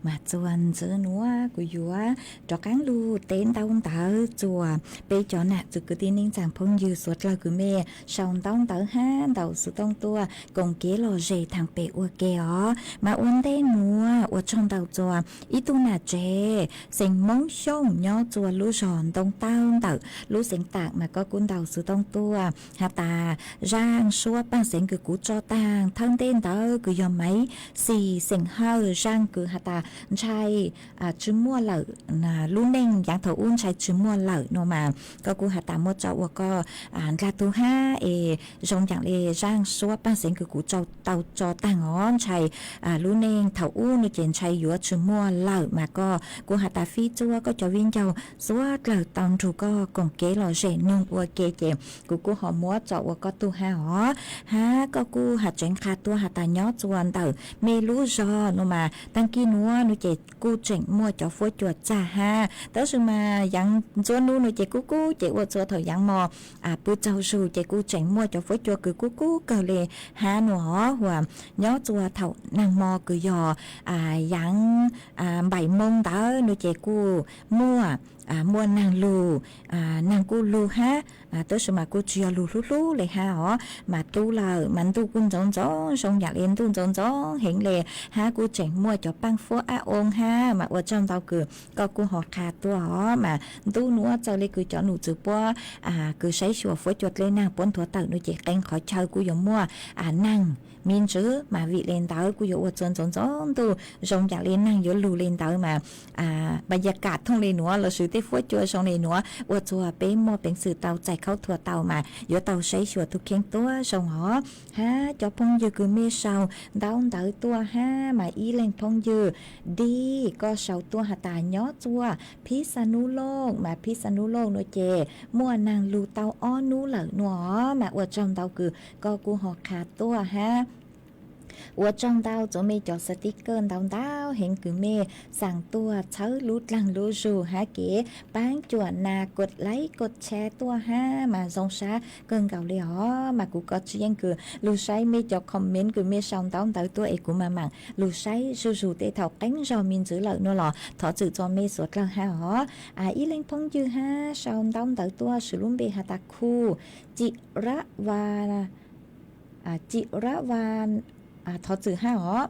Mas txuas ntxiv nuav kuv yuav rov qaab lug teb ntaub ntawv txuas peb cov nam txiv kwv tij neej tsaa phooj ywg suav dlawg kws mej sau ntaub ntawv hab ntaus xuv tooj tuaj koom kev lom zem thaam pem ua ke os. Mas ua ntej nuav ua tsaug ntau txuas ib tug nam tsev xeem Moob Xyooj nyob txuas lub zog Ntoo Tawg ntawm lub xeev Taam, mas koj kuj ntaus xuv tooj tuaj has tas zaaj suab paaj xeev kws kuv tso taag thawj ntej ntawd kws yog Maiv Xis xeem Hawj, zaaj kws has tas ntshai tsi muaj lawm, lub neej yaav thaum ub ntshai tsi muaj lawm nua mas koj kuj has tas muaj tso ua koj dlaag tug hab es zoo yaam le zaaj suab paaj xeev kws kuv tau tso taag os, ntshai lub neej thaum ub nua ces ntshai yuav tsi muaj lawm mas koj kuj has tas fij txuaj koj cov viv ncaus suav dlawg tau nrug koj koom kev lom zem noog ua ke ces kuv kuj ho muab tso ua koj tug hab os. Hab koj kuj has tseev qha tuaj has tas nyob txuas ntawm mej lub zog nua mas taag kis nuav nua ces kuj tseem muaj cov fuab cua txag hab, tab sis mas yaav ntxuab nub nua ces kub kub ces ua txuas thaum yaav mos pw tsaug zug ces kuj tseem muaj cov fuab cua kws kub kub kawg le hab nua os. Huas nyob txuas thaum naag mo kws yog yaav npaim moo ntawd nua ces kuj muaj, muaj naag lug, naag kuj lug hab, tab sis mas kuj tsi yog lug hlub hlub le hab os, mas tu lawm mas ntuj kuj ntxoov ntxoov zoo yaam le ntuj ntxoov ntxoov heev le hab kuj tseem muaj cov paaj fuab ab oo hab mas ua tsaug ntau kws koj kuj ho qha tuaj os. Mas ntuj nuav txawm le kws cov num txwv puab kws saib xyuas fuab cua dlej naag puab nthuav tawm nua ces qee qhov chaw kuj yuav muaj naag me ntsis mas vim le ntawd kuj yuav ua txuas ntxoov ntxoov ntuj zoo yaam le naag yuav lug le ntawd mas npa ya kam thooj le nuav lossis tej fuab cua zoo le nuav ua txuas peb muaj peev xwm tau txais khaub thuas tau mas yuav tau saib xyuas tug kheej tuab zoo os. Hab cov phooj ywg kws mej sau ntaub ntawv tuaj hab mas ib leeg phooj ywg Dib koj sau tuaj has tas nyob txuas Phib Xa Nub Looj mas Phib Xa Nub Looj nua ces muaj naag lug tau ob nub lawm nua os, mas ua tsaug ntau kws koj kuj ho qha tuaj hab. Ua tsaug ntau txuas mej cov sticker ntau ntau heev kws mej xaa tuaj txhawb lub dlaag lub zug hab kev paab cuam nas kod laib kod share tuaj hab mas zoo sab kawg nkaus le os. Mas kuv kov tsi yeej kws lug saib mej cov comment kws mej sau ntaub ntawv tuaj es kuv mas maam lug saib zuj zug tej thaum qeeb zog me ntsis lawm nua los thov txim txuas mej suav dlawg hab os. Ib leeg phooj ywg hab sau ntaub ntawv tuaj swv lub npe has tas Khu Cim Rab Vas, Cim Rab Vas, thov txim hab os.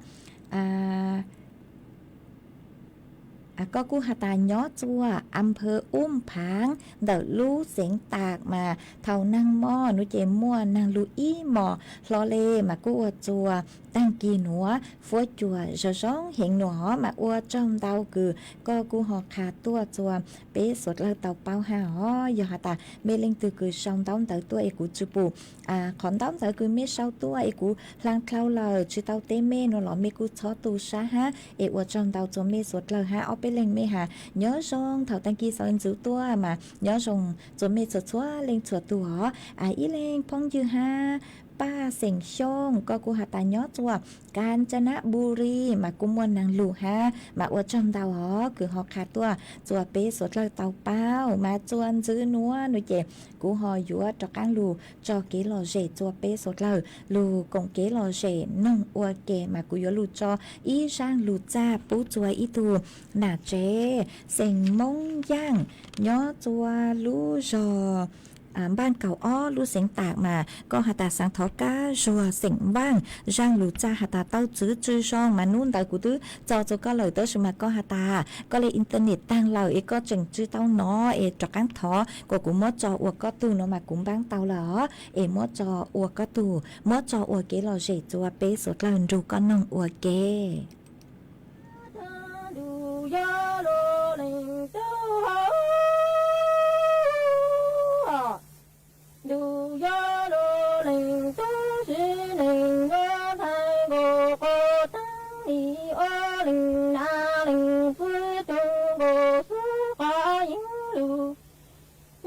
Koj kuj has tas nyob txuas อำเภออุ้มผาง ntawm lub xeev Taam mas thaum naag mo nua ces muaj naag lug ib mos hlo le mas kuj ua txuas taag kis nuav fuab cua zoo zoo heev nua mas ua tsaug ntau kws koj kuj ho qha tuaj txuas peb suav dlawg tau paub hab os. Yog has tas mej leej twg kws sau ntaub ntawv tuaj es kuv tsi pum qhov ntaub ntawv kws mej sau tuaj es kuv hlaa dlhau lawm tsi tau teb mej nua los mej kuj txhob tu sab hab es ua tsaug ntau txuas mej suav dlawg hab. Ob peb leeg mej has nyob zoo thaum taag kis xaus ntxwv tuaj mas nyob zoo txuas mej txhua txhua leej txhua tug os. Ib leeg phooj ywg hab Paj Xeem Xyooj koj kuj has tas nyob txuas Kanchanaburi mas kuj muaj naag lug hab mas ua tsaug ntau os kws ho qha tuaj txuas peb suav dlawg tau paub mas txuas ntxwv nuav nua ces kuv ho yuav rov qaab lug tso kev lom zem txuas peb suav dlawg lug koom kev lom zem noog ua ke mas kuv yuav lug tso ib zaaj lug txag pub txuas ib tug nam tsev xeem Moob Yaaj nyob txuas lub zog Npaaj Kaum Ob lub xeev Taam mas koj has tas xaav thov kab zuag xeem Vaaj, zaaj lug txag has tas tau txwv tsw zoo mas nub ntawd kuv twb txo txug koj lawm tab sis mas koj has tas koj le internet taag lawm es koj tseem tsi tau nov es rov qaab thov kuas kuv muab tso ua koj tug no mas kuv npaab tau lawm os es muab tso ua koj tug, muab tso ua kev lom zem txuas peb suav dlawg nrug koj noog ua ke. Ntuj yog lub leej tub sib neeg yuav ntxhais nkaus qhov teeb li ob leeg nav leej pw rau nkaus xwb qhov yeeb lug.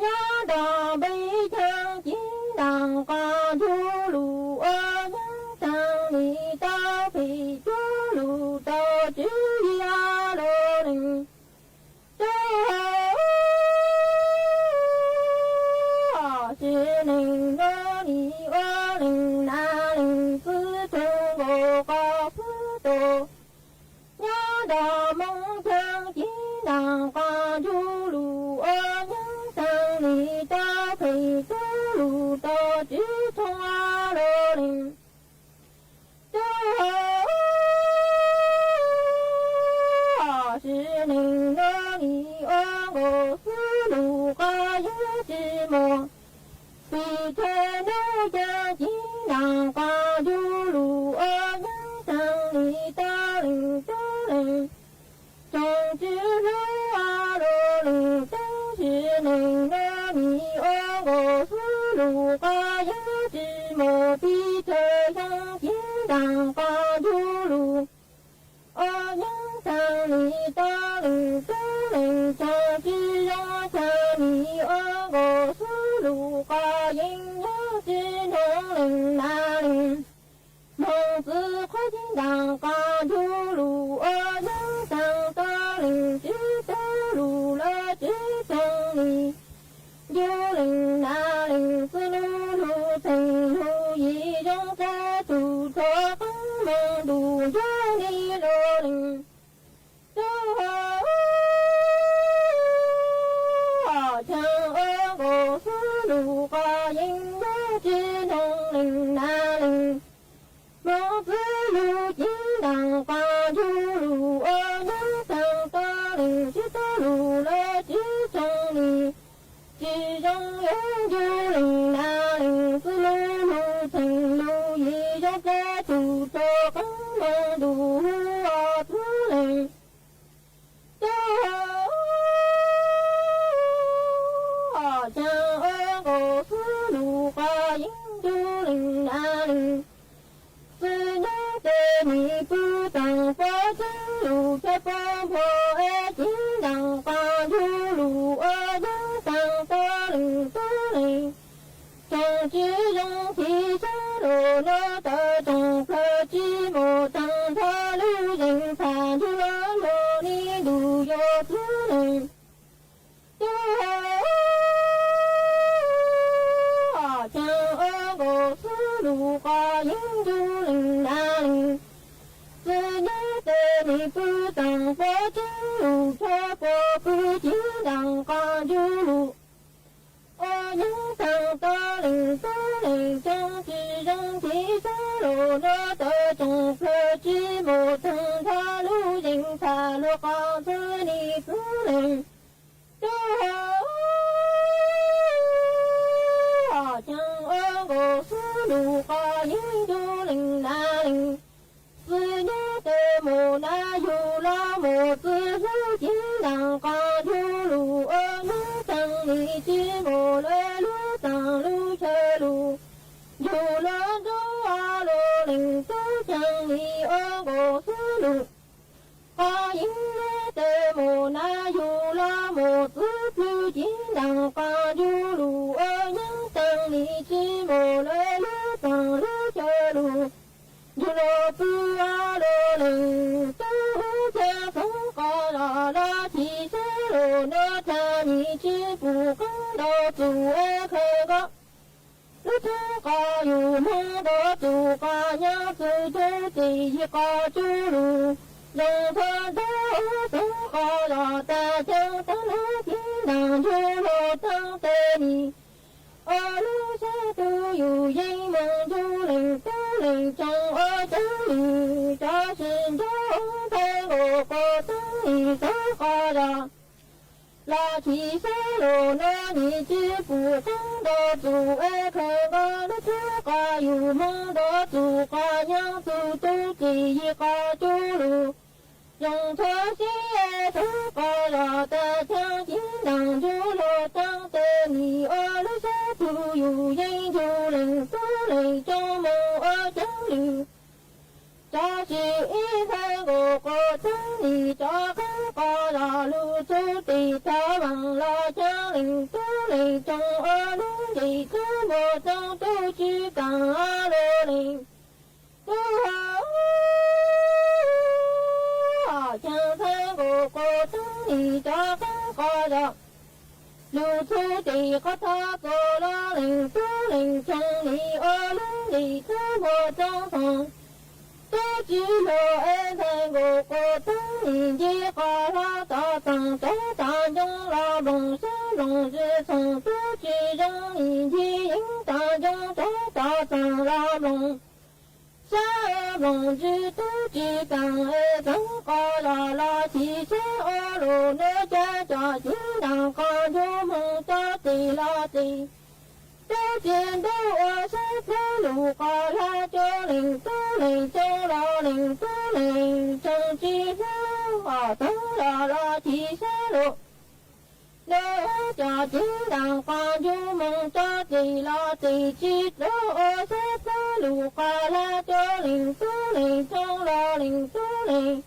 Nyob nrog peb chaw ci ntaag qhov ntuj lug ua yeeb tsaam li tau phem cuag lug tau tswv yog lub leej tub hauv sib neeg nkaus li ob leeg nav leej pw rau nkaus qhov pw rau. Nyob Tog Hmoob Cheeb Ceeb ntaag qas ncu lug ua nyeeb xeem lis tau phem tub lug tau tswv tshooj lug lees. Tub hau, sim neej nuav nim ua nkaus xwb lug qas yeeb tsi moog. Pim thawj nub ca ceeb ntaag qas ncu lug ua nyeeb xeem lis tau lees tub lees. Tsoom tswv hlub lug lees tub, sim neej nuav nim ua nkaus xwb lug qas yeeb tsi moog. Pim thawj xyoo ceeb ntaag qas ncu lug ua nyeeb xeem lis tau lees tub lees. Tsoom tswv zoo ca nim ua nkaus xwb lug qas yeeb nyob tsi noog lees nab lees. Moog txwv qhov ceeb ntaag qas ncu lug ua nyeeb xeem tau lees tswv tub lug lawv tswv tshooj lis. Ncu lees nab lees xwb lug lug txheej lug yim zoo tsa tug rua qeeb moog ntuj ncuab ni lug lees. Tub hau, cheeb ua nkaus xwb lug qas yeeb nyob tsi noog lees nab lees. Moog txwv lug ceeb ntaag qas ncu lug ua nyeeb xeem tau lees tswv tub lug lawv tswv tshooj lis. Tsi zoo yuav ncu lees nab lees xwb lug lug txheej lug yim zoo tsa tug rua qeeb moog ntuj hu ua tub lees. Tub hau, cheeb ua nkaus xwb lug qas yeeb ncu lees nab lees. Xwb nyob tes nim pw taag pov tseeb lug chaw pov npua es ceeb ntaag qas ncu lug ua nyeeb xeem tau lees tub lees. Tsoom tswv zoo thim sab lug nuav tawm tsoom plawg tsi moog taag nrho lub zeeg txhaj ncu lug lug ni ntuj yuav tub lees. Tub hau, cheeb ua nkaus xwb lug qas yeeb ncu lees nab lees. Xwb nyob tes nim pw taag pov tseeb lug chaw pov pw ceeb ntaag qas ncu lug ua nyeeb xeem tau lees tub lees. Tsoom tswv zoo thim sab lug nuav tawm tsoom plawg tsi moog taag nrho lub zeeg txhaj lug qas txwv ni tub lees. Tub hau, cheeb ua nkaus xwb lug qas yeeb ncu lees nab lees. Xwb nyob tes mus nab yug los mus txwv hlub ceeb ntaag qas ncu lug ua nyeeb xeem lis tsi moog lawv lub taag lub chaw lug. Yug lug nrug lug lees tub cheeb lis ua nkaus xwb lug qas yeeb nyob tes mus nab yug los mus txwv plwg ceeb ntaag qas ncu lug ua nyeeb xeem lis tsi moog lawv lub taag lub chaw lug. Yug lug pw lug lees tub hau, chaw xeeb qas zog los chim sab lug nuav txhaj nim tsi pum qeeb ntau txug es khawm nkaus lub tseeb qas yug moog ntau txug qas nyaab txug tub txim yig qas cuj lug. Zoo txhua ntau xeeb qas zog tag caag taag lub ceeb ntaag ncu lug taag tes nim ua lub sab tug yug yeej moog ncu lees tub lees tsoom ua ceeb lwm. Tso sim nco nthe nkaus quas teeb nim xeeb qas zog los chim sab lug nuav nim tsi pum qeeb ntau txug es khawm nkaus lub tseeb qas yug moog ntau txug qas nyaab txug tub txim yig qas cuj lug. Zoo txhua sib es xeeb qas zog tag caag ceeb ntaag ncu lug taag tes nim ua lub sab tug yug yeej ncu lees tub lees tsoom moog ua ceeb lwm. Tso sim ib nthe nkaus quas teeb nim tso qeeb qas zog lug txug tim thov vaam los caag lees tub lees tsoom ua lub nqis tub npua tsoom tub tswv kaam lug lees. Tub hau, caag nthe nkaus quas teeb nim tso qeeb qas zog lug txug tim qhov thov txug los lees tub lees tsoom nim ua lub nqis tub npua tsoom tub Tsis luag es ntxhais nkaus quas theeb nim ncig qos hlo tov txeem cov tag ncoo los nploos sab nploos zis txhoom tub tsis zoo nim ncig yeeb tag ncoo cov tov txeem los nploos sab nploos zis tub tsis keem es txeev qos zos los chim sab ua lus nuav ca cov cev ntaag qos ncu moog tso tis los tis. Tub tsis ntub ua sab plawg lug qos hla cua lees tub lees tsoo los lees tub lees tsoo tsis hlub os txeev zos los chim sab lug. Nws cov cev ntaag qos ncu moog tso tis los tis tsis dlua ua sab plawg lug qos hla cua lees tub lees tsoo los lees tub lees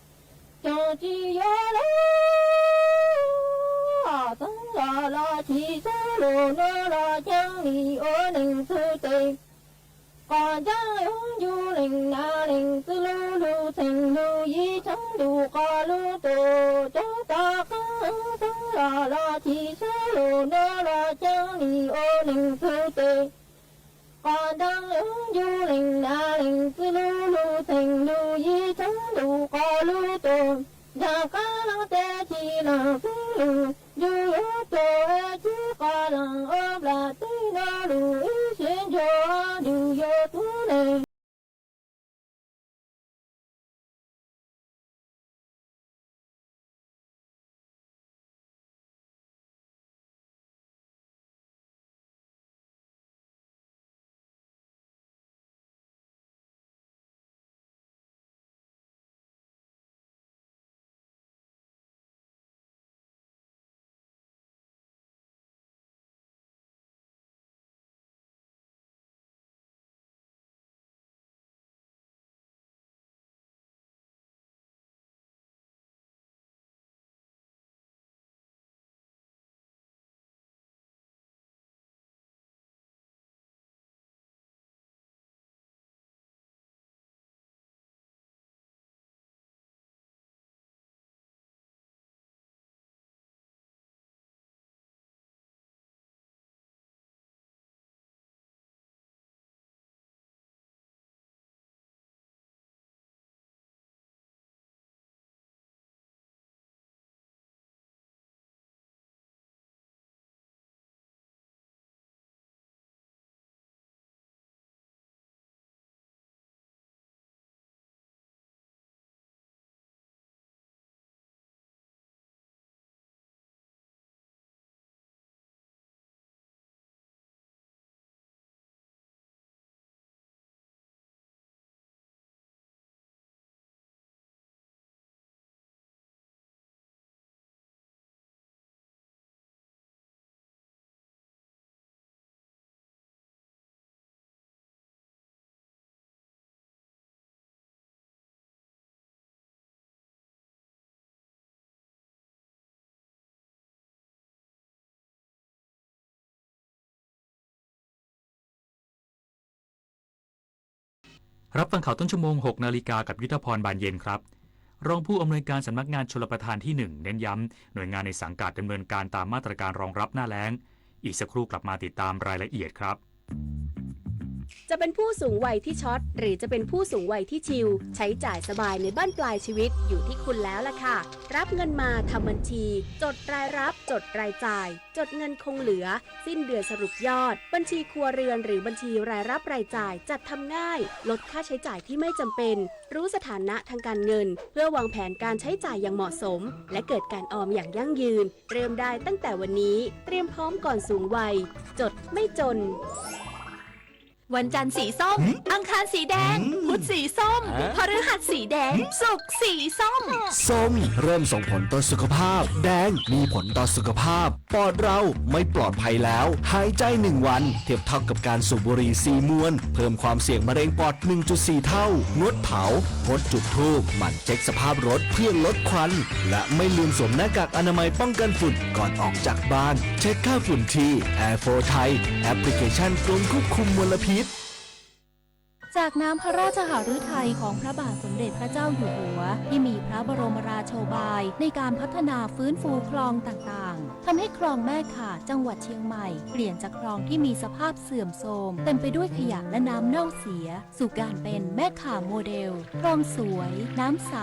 tsoo tsis yuav lawm os txeev zos los chim sab lug nuav los caag nim ua neeg txug tes. Qos ntsaab yug ncu lees nas lees txwj lug lug txheem lug yim tsheeb lug qos lug tus cov tov qeeb txeev zos los chim sab lug nuav los caag nim ua neeg txug tes. Qos ntsaab yug ncu lees nas lees txwj lug lug txheem lug yim tsheeb lug qos lug tus nraag qaab laag tes chim laag xeeb lug ncu yuav tuag es chim qos laag ua nplam teb nuav lug ib sib ntsuag ncu yuav tub lees.รับฟังข่าวต้นชั่วโมง หกนาฬิกา กับยุทธพร บานเย็นครับ รองผู้อำนวยการสำนักงานชลประทานที่หนึ่ง เน้นย้ำ หน่วยงานในสังกัดดำเนินการตามมาตรการรองรับหน้าแล้ง อีกสักครู่กลับมาติดตามรายละเอียดครับ จะเป็นผู้สูงวัยที่ช็อต หรือจะเป็นผู้สูงวัยที่ชิล ใช้จ่ายสบายในบั้นปลายชีวิตอยู่ที่คุณแล้วล่ะค่ะ รับเงินมาทำบัญชี จดรายรับ จดรายจ่าย จดเงินคงเหลือ สิ้นเดือนสรุปยอด บัญชีครัวเรือนหรือบัญชีรายรับรายจ่าย จัดทำง่าย ลดค่าใช้จ่ายที่ไม่จำเป็น รู้สถานะทางการเงิน เพื่อวางแผนการใช้จ่ายอย่างเหมาะสม และเกิดการออมอย่างยั่งยืน เริ่มได้ตั้งแต่วันนี้ เตรียมพร้อมก่อนสูงวัย จดไม่จน วันจันทร์สีส้ม หืม อังคารสีแดง หืม พุธสีส้ม ฮะ พฤหัสสีแดง หืม ศุกร์สีส้ม ส้มเริ่มส่งผลต่อสุขภาพ แดงมีผลต่อสุขภาพ ปอดเราไม่ปลอดภัยแล้ว หายใจหนึ่งวัน เทียบเท่ากับการสูบบุหรี่สี่มวน เพิ่มความเสี่ยงมะเร็งปอด หนึ่งจุดสี่ เท่า งดเผา งดจุดธูป หมั่นเช็คสภาพรถเพื่อลดควัน และไม่ลืมสวมหน้ากากอนามัยป้องกันฝุ่นก่อนออกจากบ้าน เช็คค่าฝุ่นที่ แอร์โฟร์ ไทย แอปพลิเคชันกรมควบคุมมลพิษ จากน้ำพระราชหฤทัยของพระบาทสมเด็จพระเจ้าอยู่หัวที่มีพระบรมราโชบายในการพัฒนาฟื้นฟูคลองต่างๆ ทำให้คลองแม่ข่าจังหวัดเชียงใหม่เปลี่ยนจากคลองที่มีสภาพเสื่อมโทรมเต็มไปด้วยขยะและน้ำเน่าเสียสู่การเป็นแม่ข่าโมเดล คลองสวย น้ำใส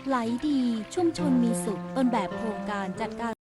ไหลดี ชุมชนมีสุข ต้นแบบโครงการจัดการ